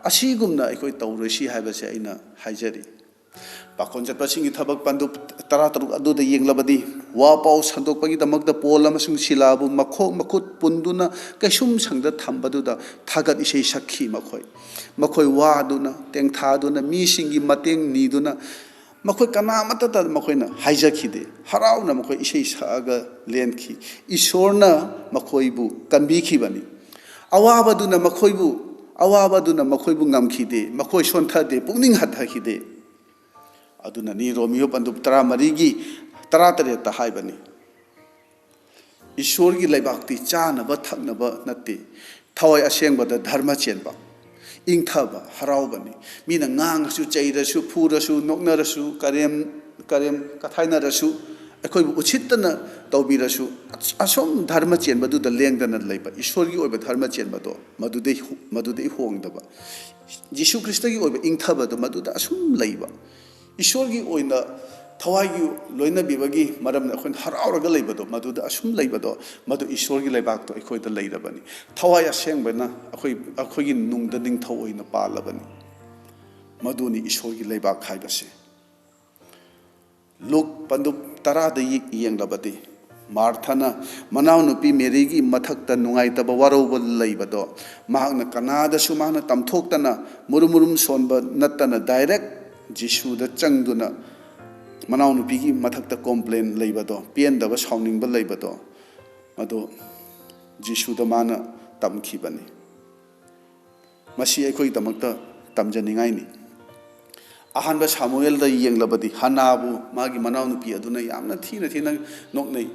ꯑꯁꯤꯒꯨꯝꯅ ꯑꯩꯈꯣꯏ ꯇꯧꯔꯣꯏꯁꯤ ꯍꯥꯏꯕꯁꯦ ꯑꯩꯅ ꯍꯥꯏꯖꯔꯤ꯫ ꯄꯥꯈꯣꯟ ꯆꯠꯄꯁꯤꯡꯒꯤ ꯊꯕꯛ ꯄꯟꯗꯨꯞ ꯇꯔꯥ ꯇꯔꯨꯛ ꯑꯗꯨꯗ ꯌꯦꯡꯂꯕꯗꯤ, ꯋꯥ ꯄꯥꯎ ꯁꯟꯗꯣꯛꯄꯒꯤꯗꯃꯛꯇ ꯄꯣꯜ ꯑꯃꯁꯨꯡ ꯁꯤꯂꯥꯕꯨ ꯃꯈꯣꯛ ꯃꯈꯨꯠ ꯄꯨꯟꯗꯨꯅ ꯀꯩꯁꯨꯝꯁꯪꯗ ꯊꯝꯕꯗꯨꯗ ꯊꯥꯒꯠ ꯏꯁꯩ ꯁꯛꯈꯤ꯫ ꯃꯈꯣꯏ ꯃꯈꯣꯏ ꯋꯥꯗꯨꯅ, ꯇꯦꯡꯊꯥꯗꯨꯅ, ꯃꯤꯁꯤꯡꯒꯤ ꯃꯇꯦꯡ ꯅꯤꯗꯨꯅ, ꯃꯈꯣꯏ ꯀꯅꯥꯃꯠꯇꯗ ꯃꯈꯣꯏꯅ ꯍꯥꯏꯖꯈꯤꯗꯦ꯫ ꯍꯔꯥꯎꯅ ꯃꯈꯣꯏ ꯏꯁꯩ ꯁꯛꯑꯒ ꯂꯦꯟꯈꯤ꯫ ꯏꯁꯣꯔꯅ ꯃꯈꯣꯏꯕꯨ ꯀꯟꯕꯤꯈꯤꯕꯅꯤ꯫ ꯑꯋꯥꯕꯗꯨꯅ ꯃꯈꯣꯏꯕꯨ, ꯑꯋꯥꯕꯗꯨꯅ ꯃꯈꯣꯏꯕꯨ ꯉꯝꯈꯤꯗꯦ꯫ ꯃꯈꯣꯏ ꯁꯣꯟꯊꯗꯦ, ꯄꯨꯛꯅꯤꯡ ꯍꯟꯊꯈꯤꯗꯦ꯫ ꯑꯗꯨꯅꯅꯤ ꯔꯣꯃꯤꯌꯣ ꯄꯟꯗꯨꯞ ꯇꯔꯥꯃꯔꯤꯒꯤ ꯇꯔꯥꯇꯔꯦꯠꯇ ꯍꯥꯏꯕꯅꯤ, "ꯏꯁꯣꯔꯒꯤ ꯂꯩꯕꯥꯛꯇꯤ ꯆꯥꯅꯕ ꯊꯛꯅꯕ ꯅꯠꯇꯦ, ꯊꯋꯥꯏ ꯑꯁꯦꯡꯕꯗ ꯙꯔꯃ ꯆꯦꯟꯕ, ꯏꯪꯊꯕ, ꯍꯔꯥꯎꯕꯅꯤ"꯫ ꯃꯤꯅ ꯉꯥꯡꯉꯁꯨ, ꯆꯩꯔꯁꯨ, ꯐꯨꯔꯁꯨ, ꯅꯣꯛꯅꯔꯁꯨ, ꯀꯔꯦꯝ ꯀꯔꯦꯝ ꯀꯊꯥꯏꯅꯔꯁꯨ, ꯑꯩꯈꯣꯏꯕꯨ ꯎꯁꯤꯠꯇꯅ ꯇꯧꯕꯤꯔꯁꯨ, ꯑꯁꯨꯝ ꯙꯔꯃ ꯆꯦꯟꯕꯗꯨꯗ ꯂꯦꯡꯗꯅ ꯂꯩꯕ, ꯏꯁꯣꯔꯒꯤ ꯑꯣꯏꯕ ꯙꯔꯃ ꯆꯦꯟꯕꯗꯣ ꯃꯗꯨꯗꯩ ꯍꯨ-, ꯃꯗꯨꯗꯩ ꯍꯣꯡꯗꯕ, ꯖꯤꯁꯨ ꯈ꯭ꯔꯤꯁꯇꯒꯤ ꯑꯣꯏꯕ ꯏꯪꯊꯕꯗꯣ ꯃꯗꯨꯗ ꯑꯁꯨꯝ ꯂꯩꯕ, ꯏꯁꯣꯔꯒꯤ ꯑꯣꯏꯅ ꯊꯋꯥꯏꯒꯤ ꯂꯣꯏꯅꯕꯤꯕꯒꯤ ꯃꯔꯝꯗ ꯑꯩꯈꯣꯏꯅ ꯍꯔꯥꯎꯔꯒ ꯂꯩꯕꯗꯣ, ꯃꯗꯨꯗ ꯑꯁꯨꯝ ꯂꯩꯕꯗꯣ, ꯃꯗꯨ ꯏꯁꯣꯔꯒꯤ ꯂꯩꯕꯥꯛꯇꯣ ꯑꯩꯈꯣꯏꯗ ꯂꯩꯔꯕꯅꯤ꯫ ꯊꯋꯥꯏ ꯑꯁꯦꯡꯕꯅ ꯑꯩꯈꯣꯏ, ꯑꯩꯈꯣꯏꯒꯤ ꯅꯨꯡꯗ ꯅꯤꯡꯊꯧ ꯑꯣꯏꯅ ꯄꯥꯜꯂꯕꯅꯤ꯫ ꯃꯗꯨꯅꯤ ꯏꯁꯣꯔꯒꯤ ꯂꯩꯕꯥꯛ ꯍꯥꯏꯕꯁꯦ꯫ ꯂꯨꯛ ꯄꯟꯗꯨꯞ ꯇꯔꯥꯗ ꯌꯦ-, ꯌꯦꯡꯂꯕꯗꯤ, ꯃꯥꯔꯊꯅ ꯃꯅꯥꯎꯅꯨꯄꯤ ꯃꯦꯔꯤꯒꯤ ꯃꯊꯛꯇ ꯅꯨꯡꯉꯥꯏꯇꯕ ꯋꯥꯔꯧꯕ ꯂꯩꯕꯗꯣ, ꯃꯍꯥꯛꯅ ꯀꯅꯥꯗꯁꯨ ꯃꯥꯅ ꯇꯝꯊꯣꯛꯇꯅ, ꯃꯨꯔꯨꯝ ꯃꯨꯔꯨꯝ ꯁꯣꯟꯕ ꯅꯠꯇꯅ, ꯗꯥꯏꯔꯦꯛ ꯖꯤꯁꯨꯗ ꯆꯪꯗꯨꯅ ꯃꯅꯥꯎꯅꯨꯄꯤꯒꯤ ꯃꯊꯛꯇ ꯀꯣꯝꯄ꯭ꯂꯦꯟ ꯂꯩꯕꯗꯣ, ꯄꯦꯟꯗꯕ, ꯁꯥꯎꯅꯤꯡꯕ ꯂꯩꯕꯗꯣ, ꯃꯗꯨ ꯖꯤꯁꯨꯗ ꯃꯥꯅ ꯇꯝꯈꯤꯕꯅꯤ꯫ ꯃꯁꯤ ꯑꯩꯈꯣꯏꯒꯤꯗꯃꯛꯇ ꯇꯝꯖꯅꯤꯡꯉꯥꯏꯅꯤ꯫ ꯑꯍꯥꯟꯕ ꯁꯥꯃꯨꯑꯦꯜꯗ ꯌꯦꯡꯂꯕꯗꯤ, ꯍꯟꯅꯥꯕꯨ ꯃꯥꯒꯤ ꯃꯅꯥꯎꯅꯨꯄꯤ ꯑꯗꯨꯅ ꯌꯥꯝꯅ ꯊꯤꯅ ꯊꯤꯅ ꯅꯣꯛꯅꯩ꯫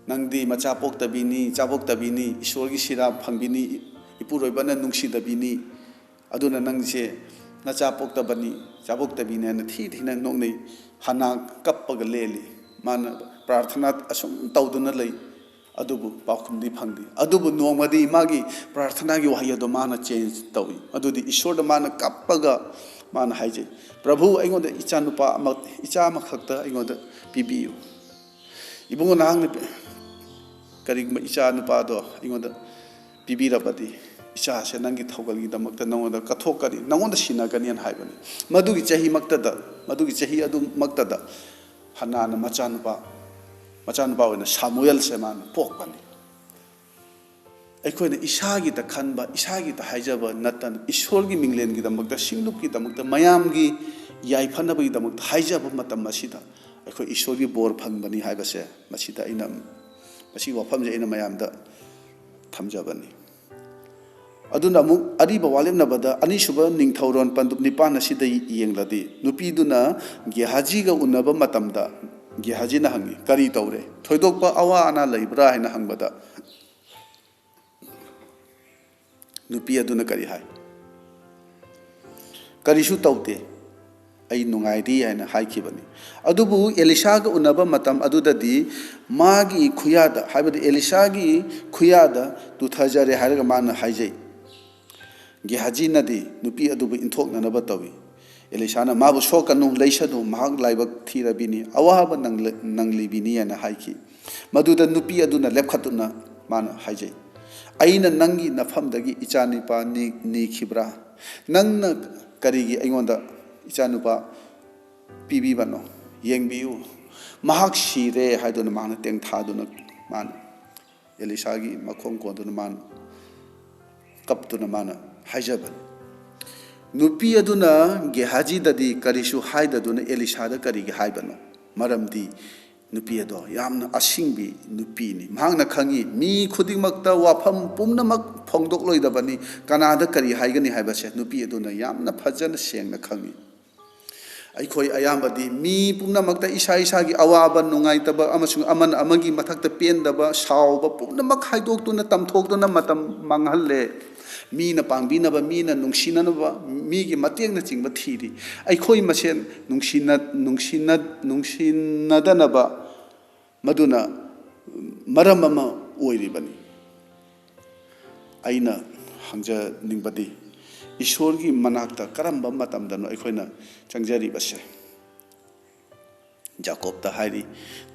"ꯅꯪꯗꯤ ꯃꯆꯥ ꯄꯣꯛꯇꯕꯤꯅꯤ, ꯆꯥ ꯄꯣꯛꯇꯕꯤꯅꯤ, ꯏꯁꯣꯔꯒꯤ ꯁꯤꯔꯥ ꯐꯪꯕꯤꯅꯤ, ꯏꯄꯨꯔꯣꯏꯕꯅ ꯅꯨꯡꯁꯤꯗꯕꯤꯅꯤ, ꯑꯗꯨꯅ ꯅꯪꯁꯦ ꯅꯆꯥ ꯄꯣꯛꯇꯕꯅꯤ, ꯆꯥ ꯄꯣꯛꯇꯕꯤꯅꯤ" ꯍꯥꯏꯅ ꯊꯤ ꯊꯤꯅ ꯅꯣꯛꯅꯩ꯫ ꯍꯟꯅꯥ ꯀꯞꯄꯒ ꯂꯦꯜꯂꯤ꯫ ꯃꯥꯅ ꯄ꯭ꯔꯥꯔꯊꯅꯥ ꯑꯁꯨꯝ ꯇꯧꯗꯨꯅ ꯂꯩ꯫ ꯑꯗꯨꯕꯨ ꯄꯥꯎꯈꯨꯝꯗꯤ ꯐꯪꯗꯦ꯫ ꯑꯗꯨꯕꯨ ꯅꯣꯡꯃꯗꯤ ꯃꯥꯒꯤ ꯄ꯭ꯔꯥꯔꯊꯅꯥꯒꯤ ꯋꯥꯍꯩ ꯑꯗꯣ ꯃꯥꯅ ꯆꯦꯟꯖ ꯇꯧꯏ꯫ ꯑꯗꯨꯗꯤ ꯏꯁꯣꯔꯗ ꯃꯥꯅ ꯀꯞꯄꯒ ꯃꯥꯅ ꯍꯥꯏꯖꯩ, "ꯄ꯭ꯔꯚꯨ, ꯑꯩꯉꯣꯟꯗ ꯏꯆꯥꯅꯨꯄꯥ ꯑꯃ, ꯏꯆꯥ ꯑꯃꯈꯛꯇ ꯑꯩꯉꯣꯟꯗ ꯄꯤꯕꯤꯌꯨ꯫ ꯏꯕꯨꯡꯉꯣ, ꯅꯍꯥꯛꯅ ꯄꯤ-, ꯀꯔꯤꯒꯨꯝꯕ ꯏꯆꯥ ꯅꯨꯄꯥꯗꯣ ꯑꯩꯉꯣꯟꯗ ꯄꯤꯕꯤꯔꯕꯗꯤ, "ꯏꯆꯥꯁꯦ ꯅꯪꯒꯤ ꯊꯧꯒꯜꯒꯤꯗꯃꯛꯇ ꯅꯉꯣꯟꯗ ꯀꯠꯊꯣꯛꯀꯅꯤ, ꯅꯉꯣꯟꯗ ꯁꯤꯟꯅꯒꯅꯤꯅ" ꯍꯥꯏꯕꯅꯤ꯫ ꯃꯗꯨꯒꯤ ꯆꯍꯤꯃꯛꯇꯗ, ꯃꯗꯨꯒꯤ ꯆꯍꯤ ꯑꯗꯨꯃꯛꯇꯗ ꯍꯟꯅꯥꯅ ꯃꯆꯥꯅꯨꯄꯥ, ꯃꯆꯥꯅꯨꯄꯥ ꯑꯣꯏꯅ ꯁꯥꯃꯨꯑꯦꯜꯁꯦ ꯃꯥꯅ ꯄꯣꯛꯄꯅꯤ꯫ ꯑꯩꯈꯣꯏꯅ ꯏꯁꯥꯒꯤꯗ ꯈꯟꯕ, ꯏꯁꯥꯒꯤꯗ ꯍꯥꯏꯖꯕ ꯅꯠꯇꯅ, ꯏꯁꯣꯔꯒꯤ ꯃꯤꯡꯂꯦꯟꯒꯤꯗꯃꯛꯇ, ꯁꯤꯡꯂꯨꯞꯀꯤꯗꯃꯛꯇ, ꯃꯌꯥꯝꯒꯤ ꯌꯥꯏꯐꯅꯕꯒꯤꯗꯃꯛꯇ ꯍꯥꯏꯖꯕ ꯃꯇꯝ ꯑꯁꯤꯗ ꯑꯩꯈꯣꯏ ꯏꯁꯣꯔꯒꯤ ꯕꯣꯔ ꯐꯪꯕꯅꯤ ꯍꯥꯏꯕꯁꯦ ꯃꯁꯤꯗ ꯑꯩꯅ, ꯃꯁꯤꯒꯤ ꯋꯥꯐꯝꯁꯦ ꯑꯩꯅ ꯃꯌꯥꯝꯗ ꯊꯝꯖꯕꯅꯤ꯫ ꯑꯗꯨꯅ ꯑꯃꯨꯛ ꯑꯔꯤꯕ ꯋꯥꯂꯦꯞꯅꯕꯗ ꯑꯅꯤꯁꯨꯕ ꯅꯤꯡꯊꯧꯔꯣꯟ ꯄꯟꯗꯨꯞ ꯅꯤꯄꯥꯟ ꯑꯁꯤꯗ ꯌꯦꯡꯂꯗꯤ, ꯅꯨꯄꯤꯗꯨꯅ ꯒꯦꯍꯥꯖꯤꯒ ꯎꯅꯕ ꯃꯇꯝꯗ ꯒꯦꯍꯥꯖꯤꯅ ꯍꯪꯉꯤ, "ꯀꯔꯤ ꯇꯧꯔꯦ? ꯊꯣꯏꯗꯣꯛꯄ ꯑꯋꯥ ꯑꯅꯥ ꯂꯩꯕ꯭ꯔꯥ?" ꯍꯥꯏꯅ ꯍꯪꯕꯗ, ꯅꯨꯄꯤ ꯑꯗꯨꯅ ꯀꯔꯤ ꯍꯥꯏ? "ꯀꯔꯤꯁꯨ ꯇꯧꯗꯦ, ꯑꯩ ꯅꯨꯡꯉꯥꯏꯔꯤ" ꯍꯥꯏꯅ ꯍꯥꯏꯈꯤꯕꯅꯤ꯫ ꯑꯗꯨꯕꯨ ꯑꯦꯂꯤꯁꯥꯒ ꯎꯅꯕ ꯃꯇꯝ ꯑꯗꯨꯗꯗꯤ ꯃꯥꯒꯤ ꯈꯨꯌꯥꯗ, ꯍꯥꯏꯕꯗꯤ ꯑꯦꯂꯤꯁꯥꯒꯤ ꯈꯨꯌꯥꯗ ꯇꯨꯊꯖꯔꯦ ꯍꯥꯏꯔꯒ ꯃꯥꯅ ꯍꯥꯏꯖꯩ꯫ ꯒꯦꯍꯥꯖꯤꯅꯗꯤ ꯅꯨꯄꯤ ꯑꯗꯨꯕꯨ ꯏꯟꯊꯣꯛꯅꯅꯕ ꯇꯧꯏ꯫ ꯑꯦꯂꯤꯁꯥꯅ ꯃꯥꯕꯨ, "ꯁꯣꯛꯀꯅꯨ, ꯂꯩꯁꯅꯨ, ꯃꯍꯥꯛ ꯂꯥꯏꯕꯛ ꯊꯤꯔꯕꯤꯅꯤ, ꯑꯋꯥꯕ ꯅꯪꯂ-, ꯅꯪꯂꯤꯕꯤꯅꯤ" ꯍꯥꯏꯅ ꯍꯥꯏꯈꯤ꯫ ꯃꯗꯨꯗ ꯅꯨꯄꯤ ꯑꯗꯨꯅ ꯂꯦꯞꯈꯠꯇꯨꯅ ꯃꯥꯅ ꯍꯥꯏꯖꯩ, "ꯑꯩꯅ ꯅꯪꯒꯤ ꯅꯐꯝꯗꯒꯤ ꯏꯆꯥꯅꯨꯄꯥ ꯅꯤ-, ꯅꯤꯈꯤꯕ꯭ꯔꯥ? ꯅꯪꯅ ꯀꯔꯤꯒꯤ ꯑꯩꯉꯣꯟꯗ ꯏꯆꯥꯅꯨꯄꯥ ꯄꯤꯕꯤꯕꯅꯣ? ꯌꯦꯡꯕꯤꯌꯨ, ꯃꯍꯥꯛ ꯁꯤꯔꯦ" ꯍꯥꯏꯗꯨꯅ ꯃꯥꯅ ꯇꯦꯡꯊꯥꯗꯨꯅ ꯃꯥꯅ ꯑꯦꯂꯤꯁꯥꯒꯤ ꯃꯈꯣꯡ ꯀꯣꯟꯗꯨꯅ ꯃꯥꯅ ꯀꯞꯇꯨꯅ ꯃꯥꯅ ꯍꯥꯏꯖꯕꯅꯤ꯫ ꯅꯨꯄꯤ ꯑꯗꯨꯅ ꯒꯦꯍꯥꯖꯤꯗꯗꯤ ꯀꯔꯤꯁꯨ ꯍꯥꯏꯗꯗꯨꯅ ꯑꯦꯂꯤꯁꯥꯗ ꯀꯔꯤꯒꯤ ꯍꯥꯏꯕꯅꯣ? ꯃꯔꯝꯗꯤ ꯅꯨꯄꯤ ꯑꯗꯣ ꯌꯥꯝꯅ ꯑꯁꯤꯡꯕꯤ ꯅꯨꯄꯤꯅꯤ꯫ ꯃꯍꯥꯛꯅ ꯈꯪꯏ, ꯃꯤ ꯈꯨꯗꯤꯡꯃꯛꯇ ꯋꯥꯐꯝ ꯄꯨꯝꯅꯃꯛ ꯐꯣꯡꯗꯣꯛꯂꯣꯏꯗꯕꯅꯤ, ꯀꯅꯥꯗ ꯀꯔꯤ ꯍꯥꯏꯒꯅꯤ ꯍꯥꯏꯕꯁꯦ ꯅꯨꯄꯤ ꯑꯗꯨꯅ ꯌꯥꯝꯅ ꯐꯖꯅ ꯁꯦꯡꯅ ꯈꯪꯏ꯫ ꯑꯩꯈꯣꯏ ꯑꯌꯥꯝꯕꯗꯤ ꯃꯤ ꯄꯨꯝꯅꯃꯛꯇ ꯏꯁꯥ ꯏꯁꯥꯒꯤ ꯑꯋꯥꯕ, ꯅꯨꯡꯉꯥꯏꯇꯕ ꯑꯃꯁꯨꯡ ꯑꯃꯅ ꯑꯃꯒꯤ ꯃꯊꯛꯇ ꯄꯦꯟꯗꯕ, ꯁꯥꯎꯕ ꯄꯨꯝꯅꯃꯛ ꯍꯥꯏꯗꯣꯛꯇꯨꯅ, ꯇꯝꯊꯣꯛꯇꯨꯅ ꯃꯇꯝ ꯃꯥꯡꯍꯜꯂꯦ꯫ ꯃꯤꯅ ꯄꯥꯡꯕꯤꯅꯕ, ꯃꯤꯅ ꯅꯨꯡꯁꯤꯅꯅꯕ, ꯃꯤꯒꯤ ꯃꯇꯦꯡꯅꯆꯤꯡꯕ ꯊꯤꯔꯤ꯫ ꯑꯩꯈꯣꯏ ꯃꯁꯦꯟ ꯅꯨꯡꯁꯤꯅ-, ꯅꯨꯡꯁꯤꯅ-, ꯅꯨꯡꯁꯤꯅꯗꯅꯕ ꯃꯗꯨꯅ ꯃꯔꯝ ꯑꯃ ꯑꯣꯏꯔꯤꯕꯅꯤ꯫ ꯑꯩꯅ ꯍꯪꯖꯅꯤꯡꯕꯗꯤ, ꯏꯁꯣꯔꯒꯤ ꯃꯅꯥꯛꯇ ꯀꯔꯝꯕ ꯃꯇꯝꯗꯅꯣ ꯑꯩꯈꯣꯏꯅ ꯆꯪꯖꯔꯤꯕꯁꯦ? ꯖꯥꯀꯣꯕꯇ ꯍꯥꯏꯔꯤ,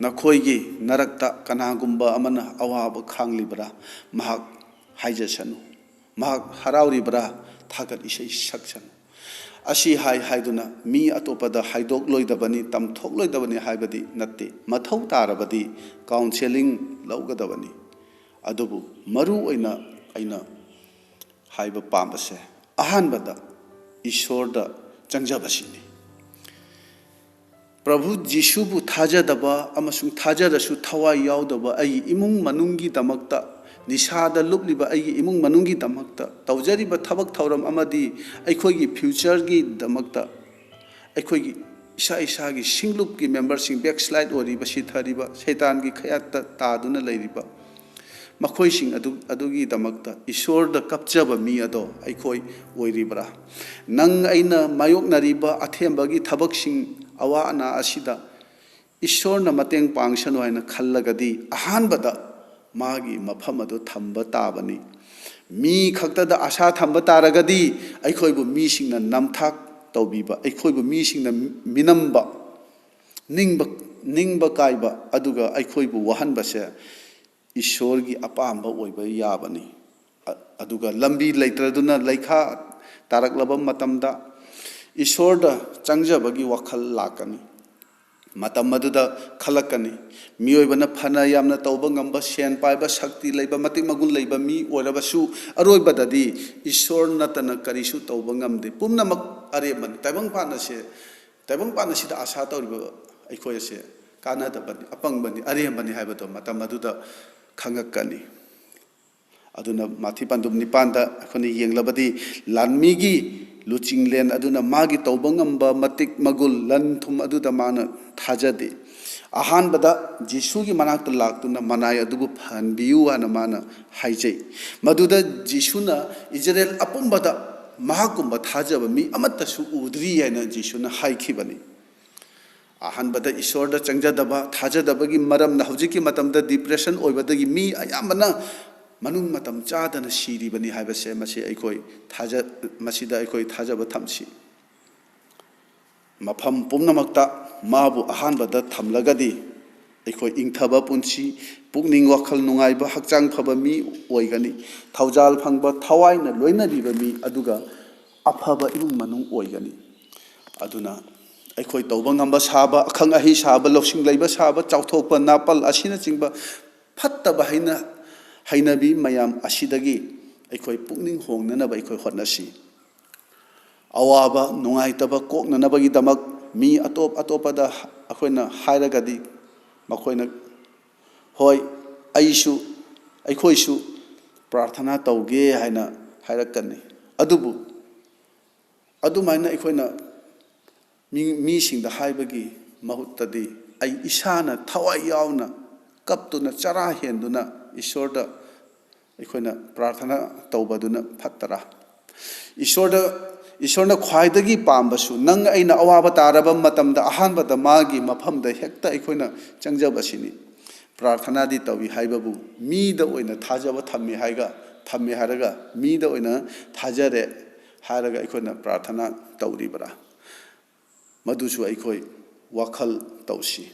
"ꯅꯈꯣꯏꯒꯤ ꯅꯔꯛꯇ ꯀꯅꯥꯒꯨꯝꯕ ꯑꯃꯅ ꯑꯋꯥꯕ ꯈꯥꯡꯂꯤꯕ꯭ꯔꯥ? ꯃꯍꯥꯛ ꯍꯥꯏꯖꯁꯅꯨ, ꯃꯍꯥꯛ ꯍꯔꯥꯎꯔꯤꯕ꯭ꯔꯥ? ꯊꯥꯒꯠ ꯏꯁꯩ ꯁꯛꯁꯅꯨ꯫ ꯑꯁꯤ ꯍꯥꯏ ꯍꯥꯏꯗꯨꯅ ꯃꯤ ꯑꯇꯣꯞꯄꯗ ꯍꯥꯏꯗꯣꯛꯂꯣꯏꯗꯕꯅꯤ, ꯇꯝꯊꯣꯛꯂꯣꯏꯗꯕꯅꯤ ꯍꯥꯏꯕꯗꯤ ꯅꯠꯇꯦ꯫ ꯃꯊꯧ ꯇꯥꯔꯕꯗꯤ ꯀꯥꯎꯟꯁꯦꯂꯤꯡ ꯂꯧꯒꯗꯕꯅꯤ꯫ ꯑꯗꯨꯕꯨ ꯃꯔꯨ ꯑꯣꯏꯅ ꯑꯩꯅ ꯍꯥꯏꯕ ꯄꯥꯝꯕꯁꯦ, ꯑꯍꯥꯟꯕꯗ ꯏꯁꯣꯔꯗ ꯆꯪꯖꯕꯁꯤꯅꯤ꯫ ꯄ꯭ꯔꯚꯨ ꯖꯤꯁꯨꯕꯨ ꯊꯥꯖꯗꯕ ꯑꯃꯁꯨꯡ ꯊꯥꯖꯔꯁꯨ ꯊꯋꯥꯏ ꯌꯥꯎꯗꯕ ꯑꯩꯒꯤ ꯏꯃꯨꯡ ꯃꯅꯨꯡꯒꯤꯗꯃꯛꯇ, ꯅꯤꯁꯥꯗ ꯂꯨꯞꯂꯤꯕ ꯑꯩꯒꯤ ꯏꯃꯨꯡ ꯃꯅꯨꯡꯒꯤꯗꯃꯛꯇ, ꯇꯧꯖꯔꯤꯕ ꯊꯕꯛ ꯊꯧꯔꯝ ꯑꯃꯗꯤ ꯑꯩꯈꯣꯏꯒꯤ ꯐ꯭ꯌꯨꯆꯔꯒꯤꯗꯃꯛꯇ, ꯑꯩꯈꯣꯏꯒꯤ ꯏꯁꯥ ꯏꯁꯥꯒꯤ ꯁꯤꯡꯂꯨꯞꯀꯤ ꯃꯦꯝꯕꯔꯁꯤꯡ, ꯕꯦꯛꯁ꯭ꯂꯥꯏꯠ ꯑꯣꯏꯔꯤꯕ, ꯁꯤꯊꯔꯤꯕ, ꯁꯩꯇꯥꯟꯒꯤ ꯈꯌꯥꯠꯇ ꯇꯥꯗꯨꯅ ꯂꯩꯔꯤꯕ ꯃꯈꯣꯏꯁꯤꯡ ꯑꯗꯨ, ꯑꯗꯨꯒꯤꯗꯃꯛꯇ ꯏꯁꯣꯔꯗ ꯀꯞꯆꯕ ꯃꯤ ꯑꯗꯣ ꯑꯩꯈꯣꯏ ꯑꯣꯏꯔꯤꯕ꯭ꯔꯥ? ꯅꯪ ꯑꯩꯅ ꯃꯥꯌꯣꯛꯅꯔꯤꯕ ꯑꯊꯦꯝꯕꯒꯤ ꯊꯕꯛꯁꯤꯡ, ꯑꯋꯥ ꯑꯅꯥ ꯑꯁꯤꯗ ꯏꯁꯣꯔꯅ ꯃꯇꯦꯡ ꯄꯥꯡꯁꯅꯨ ꯍꯥꯏꯅ ꯈꯜꯂꯒꯗꯤ, ꯑꯍꯥꯟꯕꯗ ꯃꯥꯒꯤ ꯃꯐꯝ ꯑꯗꯨ ꯊꯝꯕ ꯇꯥꯕꯅꯤ꯫ ꯃꯤ ꯈꯛꯇꯗ ꯑꯁꯥ ꯊꯝꯕ ꯇꯥꯔꯒꯗꯤ, ꯑꯩꯈꯣꯏꯕꯨ ꯃꯤꯁꯤꯡꯅ ꯅꯝꯊꯥꯛ ꯇꯧꯕꯤꯕ, ꯑꯩꯈꯣꯏꯕꯨ ꯃꯤꯁꯤꯡꯅ ꯃꯤꯅꯝꯕ, ꯅꯤꯡꯕ, ꯅꯤꯡꯕ ꯀꯥꯏꯕ, ꯑꯗꯨꯒ ꯑꯩꯈꯣꯏꯕꯨ ꯋꯥꯍꯟꯕꯁꯦ ꯏꯁꯣꯔꯒꯤ ꯑꯄꯥꯝꯕ ꯑꯣꯏꯕ ꯌꯥꯕꯅꯤ꯫ ꯑ-, ꯑꯗꯨꯒ ꯂꯝꯕꯤ ꯂꯩꯇ꯭ꯔꯗꯨꯅ ꯂꯩꯈꯥ ꯇꯥꯔꯛꯂꯕ ꯃꯇꯝꯗ, ꯏꯁꯣꯔꯗ ꯆꯪꯖꯕꯒꯤ ꯋꯥꯈꯜ ꯂꯥꯛꯀꯅꯤ꯫ ꯃꯇꯝ ꯑꯗꯨꯗ ꯈꯜꯂꯛꯀꯅꯤ, ꯃꯤꯑꯣꯏꯕꯅ ꯐꯅ ꯌꯥꯝꯅ ꯇꯧꯕ ꯉꯝꯕ, ꯁꯦꯟ ꯄꯥꯏꯕ, ꯁꯛꯇꯤ ꯂꯩꯕ, ꯃꯇꯤꯛ ꯃꯒꯨꯟ ꯂꯩꯕ ꯃꯤ ꯑꯣꯏꯔꯕꯁꯨ, ꯑꯔꯣꯏꯕꯗꯗꯤ ꯏꯁꯣꯔ ꯅꯠꯇꯅ ꯀꯔꯤꯁꯨ ꯇꯧꯕ ꯉꯝꯗꯦ꯫ ꯄꯨꯝꯅꯃꯛ ꯑꯔꯦꯝꯕꯅꯤ꯫ ꯇꯥꯏꯕꯪꯄꯥꯟ ꯑꯁꯦ, ꯇꯥꯏꯕꯪꯄꯥꯟ ꯑꯁꯤꯗ ꯑꯁꯥ ꯇꯧꯔꯤꯕ ꯑꯩꯈꯣꯏ ꯑꯁꯦ ꯀꯥꯟꯅꯗꯕꯅꯤ, ꯑꯄꯪꯕꯅꯤ, ꯑꯔꯦꯝꯕꯅꯤ ꯍꯥꯏꯕꯗꯣ ꯃꯇꯝ ꯑꯗꯨꯗ ꯈꯪꯉꯛꯀꯅꯤ꯫ ꯑꯗꯨꯅ ꯃꯥꯊꯤ ꯄꯟꯗꯨꯞ ꯅꯤꯄꯥꯟꯗ ꯑꯩꯈꯣꯏꯅ ꯌꯦꯡꯂꯕꯗꯤ, ꯂꯥꯟꯃꯤꯒꯤ ꯂꯨꯆꯤꯡꯂꯦꯟ ꯑꯗꯨꯅ ꯃꯥꯒꯤ ꯇꯧꯕ ꯉꯝꯕ ꯃꯇꯤꯛ ꯃꯒꯨꯜ, ꯂꯟ ꯊꯨꯝ ꯑꯗꯨꯗ ꯃꯥꯅ ꯊꯥꯖꯗꯦ꯫ ꯑꯍꯥꯟꯕꯗ ꯖꯤꯁꯨꯒꯤ ꯃꯅꯥꯛꯇ ꯂꯥꯛꯇꯨꯅ ꯃꯅꯥꯏ ꯑꯗꯨꯕꯨ ꯐꯍꯟꯕꯤꯌꯨ ꯍꯥꯏꯅ ꯃꯥꯅ ꯍꯥꯏꯖꯩ꯫ ꯃꯗꯨꯗ ꯖꯤꯁꯨꯅ ꯏꯖꯔꯦꯜ ꯑꯄꯨꯝꯕꯗ ꯃꯍꯥꯛꯀꯨꯝꯕ ꯊꯥꯖꯕ ꯃꯤ ꯑꯃꯠꯇꯁꯨ ꯎꯗ꯭ꯔꯤ ꯍꯥꯏꯅ ꯖꯤꯁꯨꯅ ꯍꯥꯏꯈꯤꯕꯅꯤ꯫ ꯑꯍꯥꯟꯕꯗ ꯏꯁꯣꯔꯗ ꯆꯪꯖꯗꯕ, ꯊꯥꯖꯗꯕꯒꯤ ꯃꯔꯝꯅ ꯍꯧꯖꯤꯛꯀꯤ ꯃꯇꯝꯗ ꯗꯤꯄ꯭ꯔꯦꯁꯟ ꯑꯣꯏꯕꯗꯒꯤ ꯃꯤ ꯑꯌꯥꯝꯕꯅ ꯃꯅꯨꯡ ꯃꯇꯝ ꯆꯥꯗꯅ ꯁꯤꯔꯤꯕꯅꯤ ꯍꯥꯏꯕꯁꯦ, ꯃꯁꯤ ꯑꯩꯈꯣꯏ ꯊꯥꯖ-, ꯃꯁꯤꯗ ꯑꯩꯈꯣꯏ ꯊꯥꯖꯕ ꯊꯝꯁꯤ꯫ ꯃꯐꯝ ꯄꯨꯝꯅꯃꯛꯇ ꯃꯥꯕꯨ ꯑꯍꯥꯟꯕꯗ ꯊꯝꯂꯒꯗꯤ, ꯑꯩꯈꯣꯏ ꯏꯪꯊꯕ ꯄꯨꯟꯁꯤ, ꯄꯨꯛꯅꯤꯡ ꯋꯥꯈꯜ ꯅꯨꯡꯉꯥꯏꯕ, ꯍꯛꯆꯥꯡ ꯐꯕ ꯃꯤ ꯑꯣꯏꯒꯅꯤ꯫ ꯊꯧꯖꯥꯜ ꯐꯪꯕ, ꯊꯋꯥꯏꯅ ꯂꯣꯏꯅꯕꯤꯕ ꯃꯤ, ꯑꯗꯨꯒ ꯑꯐꯕ ꯏꯃꯨꯡ ꯃꯅꯨꯡ ꯑꯣꯏꯒꯅꯤ꯫ ꯑꯗꯨꯅ ꯑꯩꯈꯣꯏ ꯇꯧꯕ ꯉꯝꯕ ꯁꯥꯕ, ꯑꯈꯪ ꯑꯍꯩ ꯁꯥꯕ, ꯂꯧꯁꯤꯡ ꯂꯩꯕ ꯁꯥꯕ, ꯆꯥꯎꯊꯣꯛꯄ, ꯅꯥꯄꯜ ꯑꯁꯤꯅꯆꯤꯡꯕ ꯐꯠꯇꯕ ꯍꯩꯅ-, ꯍꯩꯅꯕꯤ ꯃꯌꯥꯝ ꯑꯁꯤꯗꯒꯤ ꯑꯩꯈꯣꯏ ꯄꯨꯛꯅꯤꯡ ꯍꯣꯡꯅꯅꯕ ꯑꯩꯈꯣꯏ ꯍꯣꯠꯅꯁꯤ꯫ ꯑꯋꯥꯕ ꯅꯨꯡꯉꯥꯏꯇꯕ ꯀꯣꯛꯅꯅꯕꯒꯤꯗꯃꯛ ꯃꯤ ꯑꯇꯣꯞ ꯑꯇꯣꯞꯄꯗ ꯑꯩꯈꯣꯏꯅ ꯍꯥꯏꯔꯒꯗꯤ, ꯃꯈꯣꯏꯅ, "ꯍꯣꯏ, ꯑꯩꯁꯨ, ꯑꯩꯈꯣꯏꯁꯨ ꯄ꯭ꯔꯥꯔꯊꯅꯥ ꯇꯧꯒꯦ" ꯍꯥꯏꯅ ꯍꯥꯏꯔꯛꯀꯅꯤ꯫ ꯑꯗꯨꯕꯨ ꯑꯗꯨꯃꯥꯏꯅ ꯑꯩꯈꯣꯏꯅ ꯃꯤ-, ꯃꯤꯁꯤꯡꯗ ꯍꯥꯏꯕꯒꯤ ꯃꯍꯨꯠꯇꯗꯤ, ꯑꯩ ꯏꯁꯥꯅ ꯊꯋꯥꯏ ꯌꯥꯎꯅ ꯀꯞꯇꯨꯅ, ꯆꯔꯥ ꯍꯦꯟꯗꯨꯅ ꯏꯁꯣꯔꯗ ꯑꯩꯈꯣꯏꯅ ꯄ꯭ꯔꯥꯔꯊꯅꯥ ꯇꯧꯕꯗꯨꯅ ꯐꯠꯇ꯭ꯔꯥ? ꯏꯁꯣꯔꯗ, ꯏꯁꯣꯔꯅ ꯈ꯭ꯋꯥꯏꯗꯒꯤ ꯄꯥꯝꯕꯁꯨ, ꯅꯪ ꯑꯩꯅ ꯑꯋꯥꯕ ꯇꯥꯔꯕ ꯃꯇꯝꯗ ꯑꯍꯥꯟꯕꯗ ꯃꯥꯒꯤ ꯃꯐꯝꯗ ꯍꯦꯛꯇ ꯑꯩꯈꯣꯏꯅ ꯆꯪꯖꯕꯁꯤꯅꯤ꯫ ꯄ꯭ꯔꯥꯔꯊꯅꯥꯗꯤ ꯇꯧꯏ ꯍꯥꯏꯕꯕꯨ ꯃꯤꯗ ꯑꯣꯏꯅ ꯊꯥꯖꯕ ꯊꯝꯃꯤ ꯍꯥꯏꯒ-, ꯊꯝꯃꯤ ꯍꯥꯏꯔꯒ, ꯃꯤꯗ ꯑꯣꯏꯅ ꯊꯥꯖꯔꯦ ꯍꯥꯏꯔꯒ ꯑꯩꯈꯣꯏꯅ ꯄ꯭ꯔꯥꯔꯊꯅꯥ ꯇꯧꯔꯤꯕ꯭ꯔꯥ? ꯃꯗꯨꯁꯨ ꯑꯩꯈꯣꯏ ꯋꯥꯈꯜ ꯇꯧꯁꯤ꯫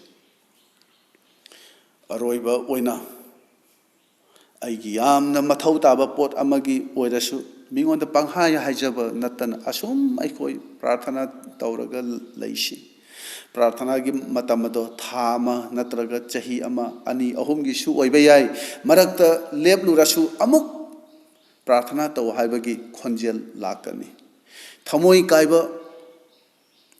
ꯑꯔꯣꯏꯕ ꯑꯣꯏꯅ, ꯑꯩꯒꯤ ꯌꯥꯝꯅ ꯃꯊꯧ ꯇꯥꯕ ꯄꯣꯠ ꯑꯃꯒꯤ ꯑꯣꯏꯔꯁꯨ, ꯃꯤꯉꯣꯟꯗ ꯄꯪꯍꯥꯏ ꯍꯥꯏꯖꯕ ꯅꯠꯇꯅ, ꯑꯁꯨꯝ ꯑꯩꯈꯣꯏ ꯄ꯭ꯔꯥꯔꯊꯅꯥ ꯇꯧꯔꯒ ꯂꯩꯁꯤ꯫ ꯄ꯭ꯔꯥꯔꯊꯅꯥꯒꯤ ꯃꯇꯝ ꯑꯗꯣ ꯊꯥ ꯑꯃ ꯅꯠꯇ꯭ꯔꯒ ꯆꯍꯤ ꯑꯃ, ꯑꯅꯤ, ꯑꯍꯨꯝꯒꯤꯁꯨ ꯑꯣꯏꯕ ꯌꯥꯏ꯫ ꯃꯔꯛꯇ ꯂꯦꯞꯂꯨꯔꯁꯨ, ꯑꯃꯨꯛ ꯄ꯭ꯔꯥꯔꯊꯅꯥ ꯇꯧ ꯍꯥꯏꯕꯒꯤ ꯈꯣꯟꯖꯦꯜ ꯂꯥꯛꯀꯅꯤ꯫ ꯊꯃꯣꯏ ꯀꯥꯏꯕ,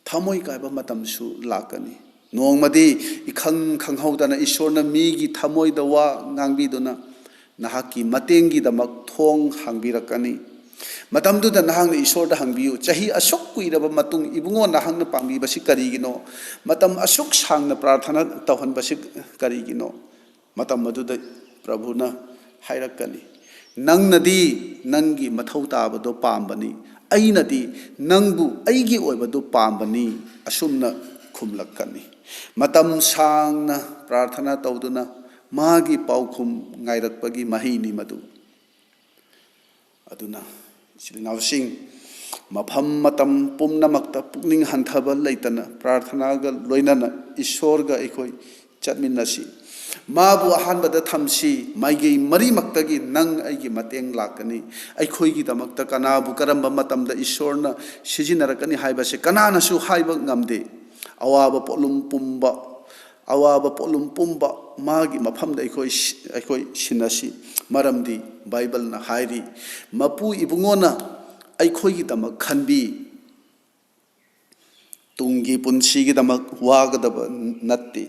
ꯊꯃꯣꯏ ꯀꯥꯏꯕ ꯃꯇꯝꯁꯨ ꯂꯥꯛꯀꯅꯤ꯫ ꯅꯣꯡꯃꯗꯤ ꯏꯈꯪ ꯈꯪꯍꯧꯗꯅ ꯏꯁꯣꯔꯅ ꯃꯤꯒꯤ ꯊꯃꯣꯏꯗ ꯋꯥ ꯉꯥꯡꯕꯤꯗꯨꯅ ꯅꯍꯥꯛꯀꯤ ꯃꯇꯦꯡꯒꯤꯗꯃꯛ ꯊꯣꯡ ꯍꯥꯡꯕꯤꯔꯛꯀꯅꯤ꯫ ꯃꯇꯝꯗꯨꯗ ꯅꯍꯥꯛꯅ ꯏꯁꯣꯔꯗ ꯍꯪꯕꯤꯌꯨ, "ꯆꯍꯤ ꯑꯁꯨꯛ ꯀꯨꯏꯔꯕ ꯃꯇꯨꯡ ꯏꯕꯨꯡꯉꯣ ꯅꯍꯥꯛꯅ ꯄꯥꯡꯕꯤꯕꯁꯤ ꯀꯔꯤꯒꯤꯅꯣ? ꯃꯇꯝ ꯑꯁꯨꯛ ꯁꯥꯡꯅ ꯄ꯭ꯔꯥꯔꯊꯅꯥ ꯇꯧꯍꯟꯕꯁꯤ ꯀꯔꯤꯒꯤꯅꯣ?" ꯃꯇꯝ ꯑꯗꯨꯗ ꯄ꯭ꯔꯚꯨꯅ ꯍꯥꯏꯔꯛꯀꯅꯤ, "ꯅꯪꯅꯗꯤ ꯅꯪꯒꯤ ꯃꯊꯧ ꯇꯥꯕꯗꯣ ꯄꯥꯝꯕꯅꯤ, ꯑꯩꯅꯗꯤ ꯅꯪꯕꯨ ꯑꯩꯒꯤ ꯑꯣꯏꯕꯗꯨ ꯄꯥꯝꯕꯅꯤ" ꯑꯁꯨꯝꯅ ꯈꯨꯝꯂꯛꯀꯅꯤ꯫ ꯃꯇꯝ ꯁꯥꯡꯅ ꯄ꯭ꯔꯥꯔꯊꯅꯥ ꯇꯧꯗꯨꯅ ꯃꯥꯒꯤ ꯄꯥꯎꯈꯨꯝ ꯉꯥꯏꯔꯛꯄꯒꯤ ꯃꯍꯩꯅꯤ ꯃꯗꯨ꯫ ꯑꯗꯨꯅ, ꯏꯆꯤꯜ ꯏꯅꯥꯎꯁꯤꯡ, ꯃꯐꯝ ꯃꯇꯝ ꯄꯨꯝꯅꯃꯛꯇ ꯄꯨꯛꯅꯤꯡ ꯍꯟꯊꯕ ꯂꯩꯇꯅ ꯄ꯭ꯔꯥꯔꯊꯅꯥꯒ ꯂꯣꯏꯅꯅ ꯏꯁꯣꯔꯒ ꯑꯩꯈꯣꯏ ꯆꯠꯃꯤꯟꯅꯁꯤ꯫ ꯃꯥꯕꯨ ꯑꯍꯥꯟꯕꯗ ꯊꯝꯁꯤ꯫ ꯃꯥꯏꯀꯩ ꯃꯔꯤꯃꯛꯇꯒꯤ ꯅꯪ ꯑꯩꯒꯤ ꯃꯇꯦꯡ ꯂꯥꯛꯀꯅꯤ꯫ ꯑꯩꯈꯣꯏꯒꯤꯗꯃꯛꯇ ꯀꯅꯥꯕꯨ ꯀꯔꯝꯕ ꯃꯇꯝꯗ ꯏꯁꯣꯔꯅ ꯁꯤꯖꯤꯟꯅꯔꯛꯀꯅꯤ ꯍꯥꯏꯕꯁꯦ ꯀꯅꯥꯅꯁꯨ ꯍꯥꯏꯕ ꯉꯝꯗꯦ꯫ ꯑꯋꯥꯕ ꯄꯣꯠꯂꯨꯝ ꯄꯨꯝꯕ, ꯑꯋꯥꯕ ꯄꯣꯠꯂꯨꯝ ꯄꯨꯝꯕ ꯃꯥꯒꯤ ꯃꯐꯝꯗ ꯑꯩꯈꯣꯏ, ꯑꯩꯈꯣꯏ ꯁꯤꯟꯅꯁꯤ꯫ ꯃꯔꯝꯗꯤ ꯕꯥꯏꯕꯜꯅ ꯍꯥꯏꯔꯤ, ꯃꯄꯨ ꯏꯕꯨꯡꯉꯣꯅ ꯑꯩꯈꯣꯏꯒꯤꯗꯃꯛ ꯈꯟꯕꯤ꯫ ꯇꯨꯡꯒꯤ ꯄꯨꯟꯁꯤꯒꯤꯗꯃꯛ ꯋꯥꯒꯗꯕ ꯅꯠꯇꯦ꯫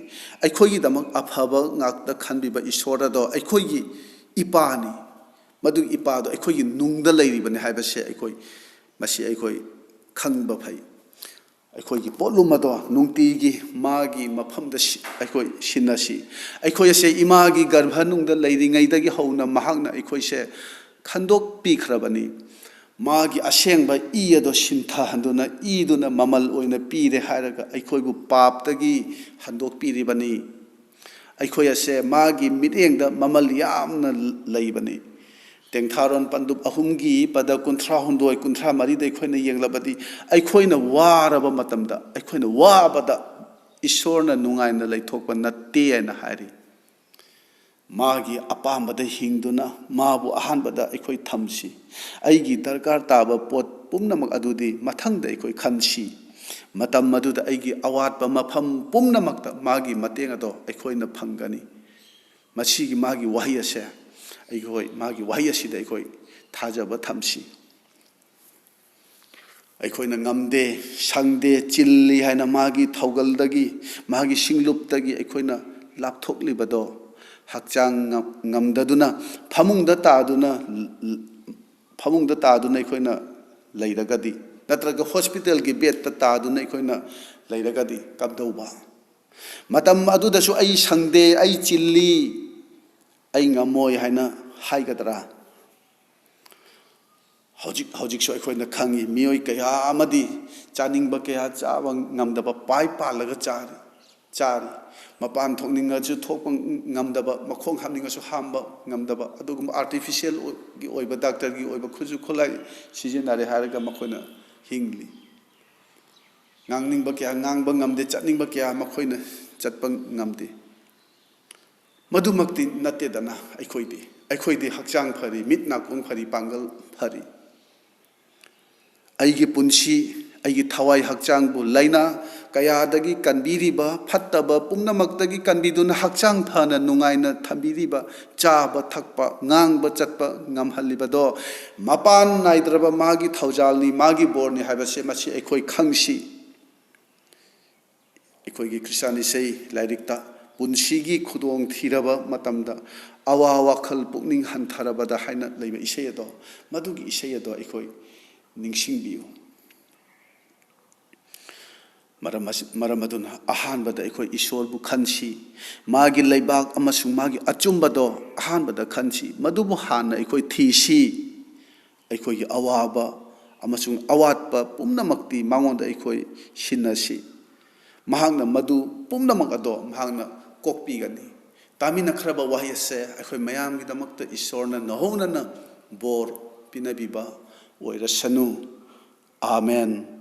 ꯑꯩꯈꯣꯏꯒꯤꯗꯃꯛ ꯑꯐꯕ ꯉꯥꯛꯇ ꯈꯟꯕꯤꯕ ꯏꯁꯣꯔ ꯑꯗꯣ ꯑꯩꯈꯣꯏꯒꯤ ꯏꯄꯥꯅꯤ꯫ ꯃꯗꯨꯒꯤ ꯏꯄꯥꯗꯣ ꯑꯩꯈꯣꯏꯒꯤ ꯅꯨꯡꯗ ꯂꯩꯔꯤꯕꯅꯤ ꯍꯥꯏꯕꯁꯦ ꯑꯩꯈꯣꯏ, ꯃꯁꯤ ꯑꯩꯈꯣꯏ ꯈꯪꯕ ꯐꯩ꯫ ꯑꯩꯈꯣꯏꯒꯤ ꯄꯣꯠꯂꯨꯝ ꯑꯗꯣ ꯅꯨꯡꯇꯤꯒꯤ ꯃꯥꯒꯤ ꯃꯐꯝꯗ ꯁꯤ-, ꯑꯩꯈꯣꯏ ꯁꯤꯟꯅꯁꯤ꯫ ꯑꯩꯈꯣꯏ ꯑꯁꯦ ꯏꯃꯥꯒꯤ ꯒꯔꯚꯅꯨꯡꯗ ꯂꯩꯔꯤꯉꯩꯗꯒꯤ ꯍꯧꯅ ꯃꯍꯥꯛꯅ ꯑꯩꯈꯣꯏꯁꯦ ꯈꯟꯗꯣꯛꯄꯤꯈ꯭ꯔꯕꯅꯤ꯫ ꯃꯥꯒꯤ ꯑꯁꯦꯡꯕ ꯏ ꯑꯗꯣ ꯁꯤꯟꯊꯍꯟꯗꯨꯅ, ꯏꯗꯨꯅ ꯃꯃꯜ ꯑꯣꯏꯅ ꯄꯤꯔꯦ ꯍꯥꯏꯔꯒ ꯑꯩꯈꯣꯏꯕꯨ ꯄꯥꯞꯇꯒꯤ ꯍꯟꯗꯣꯛꯄꯤꯔꯤꯕꯅꯤ꯫ ꯑꯩꯈꯣꯏ ꯑꯁꯦ ꯃꯥꯒꯤ ꯃꯤꯠꯌꯦꯡꯗ ꯃꯃꯜ ꯌꯥꯝꯅ ꯂꯩꯕꯅꯤ꯫ ꯇꯦꯡꯊꯥꯔꯣꯟ ꯄꯟꯗꯨꯞ ꯑꯍꯨꯝꯒꯤ ꯄꯗ ꯀꯨꯟꯊ꯭ꯔꯥ ꯍꯨꯝꯗꯣꯏ, ꯀꯨꯟꯊ꯭ꯔꯥ ꯃꯔꯤꯗ ꯑꯩꯈꯣꯏꯅ ꯌꯦꯡꯂꯕꯗꯤ, ꯑꯩꯈꯣꯏꯅ ꯋꯥꯔꯕ ꯃꯇꯝꯗ, ꯑꯩꯈꯣꯏꯅ ꯋꯥꯕꯗ ꯏꯁꯣꯔꯅ ꯅꯨꯡꯉꯥꯏꯅ ꯂꯩꯊꯣꯛꯄ ꯅꯠꯇꯦ ꯍꯥꯏꯅ ꯍꯥꯏꯔꯤ꯫ ꯃꯥꯒꯤ ꯑꯄꯥꯝꯕꯗ ꯍꯤꯡꯗꯨꯅ ꯃꯥꯕꯨ ꯑꯍꯥꯟꯕꯗ ꯑꯩꯈꯣꯏ ꯊꯝꯁꯤ꯫ ꯑꯩꯒꯤ ꯗꯔꯀꯥꯔ ꯇꯥꯕ ꯄꯣꯠ ꯄꯨꯝꯅꯃꯛ ꯑꯗꯨꯗꯤ ꯃꯊꯪꯗ ꯑꯩꯈꯣꯏ ꯈꯟꯁꯤ꯫ ꯃꯇꯝ ꯑꯗꯨꯗ ꯑꯩꯒꯤ ꯑꯋꯥꯠꯄ ꯃꯐꯝ ꯄꯨꯝꯅꯃꯛꯇ ꯃꯥꯒꯤ ꯃꯇꯦꯡ ꯑꯗꯣ ꯑꯩꯈꯣꯏꯅ ꯐꯪꯒꯅꯤ꯫ ꯃꯁꯤꯒꯤ ꯃꯥꯒꯤ ꯋꯥꯍꯩ ꯑꯁꯦ ꯑꯩꯈꯣꯏ, ꯃꯥꯒꯤ ꯋꯥꯍꯩ ꯑꯁꯤꯗ ꯑꯩꯈꯣꯏ ꯊꯥꯖꯕ ꯊꯝꯁꯤ꯫ ꯑꯩꯈꯣꯏꯅ ꯉꯝꯗꯦ, ꯁꯪꯗꯦ, ꯆꯤꯜꯂꯤ ꯍꯥꯏꯅ ꯃꯥꯒꯤ ꯊꯧꯒꯜꯗꯒꯤ, ꯃꯥꯒꯤ ꯁꯤꯡꯂꯨꯞꯇꯒꯤ ꯑꯩꯈꯣꯏꯅ ꯂꯥꯞꯊꯣꯛꯂꯤꯕꯗꯣ, ꯍꯛꯆꯥꯡ ꯉꯝ-, ꯉꯝꯗꯗꯨꯅ ꯐꯃꯨꯡꯗ ꯇꯥꯗꯨꯅ, ꯐꯃꯨꯡꯗ ꯇꯥꯗꯨꯅ ꯑꯩꯈꯣꯏꯅ ꯂꯩꯔꯒꯗꯤ, ꯅꯠꯇ꯭ꯔꯒ ꯍꯣꯁꯄꯤꯇꯥꯜꯒꯤ ꯕꯦꯗꯇ ꯇꯥꯗꯨꯅ ꯑꯩꯈꯣꯏꯅ ꯂꯩꯔꯒꯗꯤ ꯀꯝꯗꯧꯕ? ꯃꯇꯝ ꯑꯗꯨꯗꯁꯨ "ꯑꯩ ꯁꯪꯗꯦ, ꯑꯩ ꯆꯤꯜꯂꯤ, ꯑꯩ ꯉꯝꯃꯣꯏ" ꯍꯥꯏꯅ ꯍꯥꯏꯒꯗ꯭ꯔꯥ? ꯍꯧꯖꯤꯛ, ꯍꯧꯖꯤꯛꯁꯨ ꯑꯩꯈꯣꯏꯅ ꯈꯪꯉꯤ, ꯃꯤꯑꯣꯏ ꯀꯌꯥ ꯑꯃꯗꯤ ꯆꯥꯅꯤꯡꯕ ꯀꯌꯥ ꯆꯥꯕ ꯉꯝꯗꯕ, ꯄꯥꯏ ꯄꯥꯜꯂꯒ ꯆꯥꯔꯤ, ꯆꯥꯔꯤ꯫ ꯃꯄꯥꯟ ꯊꯣꯛꯅꯤꯡꯉꯁꯨ ꯊꯣꯛꯄ ꯉꯝꯗꯕ, ꯃꯈꯣꯡ ꯍꯥꯝꯅꯤꯡꯉꯁꯨ ꯍꯥꯝꯕ ꯉꯝꯗꯕ, ꯑꯗꯨꯒꯨꯝꯕ ꯑꯥꯔꯇꯤꯐꯤꯁꯤꯌꯦꯜꯒꯤ ꯑꯣꯏꯕ, ꯗꯥꯛꯇꯔꯒꯤ ꯑꯣꯏꯕ ꯈꯨꯠꯁꯨ ꯈꯨꯠꯂꯥꯏ ꯁꯤꯖꯤꯟꯅꯔꯦ ꯍꯥꯏꯔꯒ ꯃꯈꯣꯏꯅ ꯍꯤꯡꯂꯤ꯫ ꯉꯥꯡꯅꯤꯡꯕ ꯀꯌꯥ ꯉꯥꯡꯕ ꯉꯝꯗꯦ, ꯆꯠꯅꯤꯡꯕ ꯀꯌꯥ ꯃꯈꯣꯏꯅ ꯆꯠꯄ ꯉꯝꯗꯦ꯫ ꯃꯗꯨꯃꯛꯇꯤ ꯅꯠꯇꯦꯗꯅ꯫ ꯑꯩꯈꯣꯏꯗꯤ ꯑꯩꯈꯣꯏꯗꯤ ꯍꯛꯆꯥꯡ ꯐꯔꯤ, ꯃꯤꯠ ꯅꯥꯀꯣꯡ ꯐꯔꯤ, ꯄꯥꯡꯒꯜ ꯐꯔꯤ꯫ ꯑꯩꯒꯤ ꯄꯨꯟꯁꯤ, ꯑꯩꯒꯤ ꯊꯋꯥꯏ ꯍꯛꯆꯥꯡꯕꯨ ꯂꯥꯏꯅꯥ ꯀꯌꯥꯗꯒꯤ ꯀꯟꯕꯤꯔꯤꯕ, ꯐꯠꯇꯕ ꯄꯨꯝꯅꯃꯛꯇꯒꯤ ꯀꯟꯕꯤꯗꯨꯅ ꯍꯛꯆꯥꯡ ꯐꯅ ꯅꯨꯡꯉꯥꯏꯅ ꯊꯝꯕꯤꯔꯤꯕ, ꯆꯥꯕ ꯊꯛꯄ, ꯉꯥꯡꯕ ꯆꯠꯄ ꯉꯝꯍꯜꯂꯤꯕꯗꯣ ꯃꯄꯥꯟ ꯅꯥꯏꯗ꯭ꯔꯕ ꯃꯥꯒꯤ ꯊꯧꯖꯥꯜꯅꯤ, ꯃꯥꯒꯤ ꯕꯣꯔꯅꯤ ꯍꯥꯏꯕꯁꯦ ꯃꯁꯤ ꯑꯩꯈꯣꯏ ꯈꯪꯁꯤ꯫ ꯑꯩꯈꯣꯏꯒꯤ ꯈ꯭ꯔꯤꯁꯇꯥꯟ ꯏꯁꯩ ꯂꯥꯏꯔꯤꯛꯇ ꯄꯨꯟꯁꯤꯒꯤ ꯈꯨꯗꯣꯡ ꯊꯤꯔꯕ ꯃꯇꯝꯗ, ꯑꯋꯥ ꯋꯥꯈꯜ ꯄꯨꯛꯅꯤꯡ ꯍꯟꯊꯔꯕꯗ ꯍꯥꯏꯅ ꯂꯩꯕ ꯏꯁꯩ ꯑꯗꯣ, ꯃꯗꯨꯒꯤ ꯏꯁꯩ ꯑꯗꯣ ꯑꯩꯈꯣꯏ ꯅꯤꯡꯁꯤꯡꯕꯤꯌꯨ꯫ ꯃꯔꯝ ꯑꯁꯤ-, ꯃꯔꯝ ꯑꯗꯨꯅ ꯑꯍꯥꯟꯕꯗ ꯑꯩꯈꯣꯏ ꯏꯁꯣꯔꯕꯨ ꯈꯟꯁꯤ, ꯃꯥꯒꯤ ꯂꯩꯕꯥꯛ ꯑꯃꯁꯨꯡ ꯃꯥꯒꯤ ꯑꯆꯨꯝꯕꯗꯣ ꯑꯍꯥꯟꯕꯗ ꯈꯟꯁꯤ, ꯃꯗꯨꯕꯨ ꯍꯥꯟꯅ ꯑꯩꯈꯣꯏ ꯊꯤꯁꯤ꯫ ꯑꯩꯈꯣꯏꯒꯤ ꯑꯋꯥꯕ ꯑꯃꯁꯨꯡ ꯑꯋꯥꯠꯄ ꯄꯨꯝꯅꯃꯛꯇꯤ ꯃꯉꯣꯟꯗ ꯑꯩꯈꯣꯏ ꯁꯤꯟꯅꯁꯤ꯫ ꯃꯍꯥꯛꯅ ꯃꯗꯨ ꯄꯨꯝꯅꯃꯛ ꯑꯗꯣ ꯃꯍꯥꯛꯅ ꯀꯣꯛꯄꯤꯒꯅꯤ꯫ ꯇꯥꯃꯤꯟꯅꯈ꯭ꯔꯕ ꯋꯥꯍꯩ ꯑꯁꯦ ꯑꯩꯈꯣꯏ ꯃꯌꯥꯝꯒꯤꯗꯃꯛꯇ ꯏꯁꯣꯔꯅ ꯅꯧꯍꯧꯅꯅ ꯕꯣꯔ ꯄꯤꯅꯕꯤꯕ ꯑꯣꯏꯔꯁꯅꯨ꯫ ꯑꯥꯃꯦꯟ꯫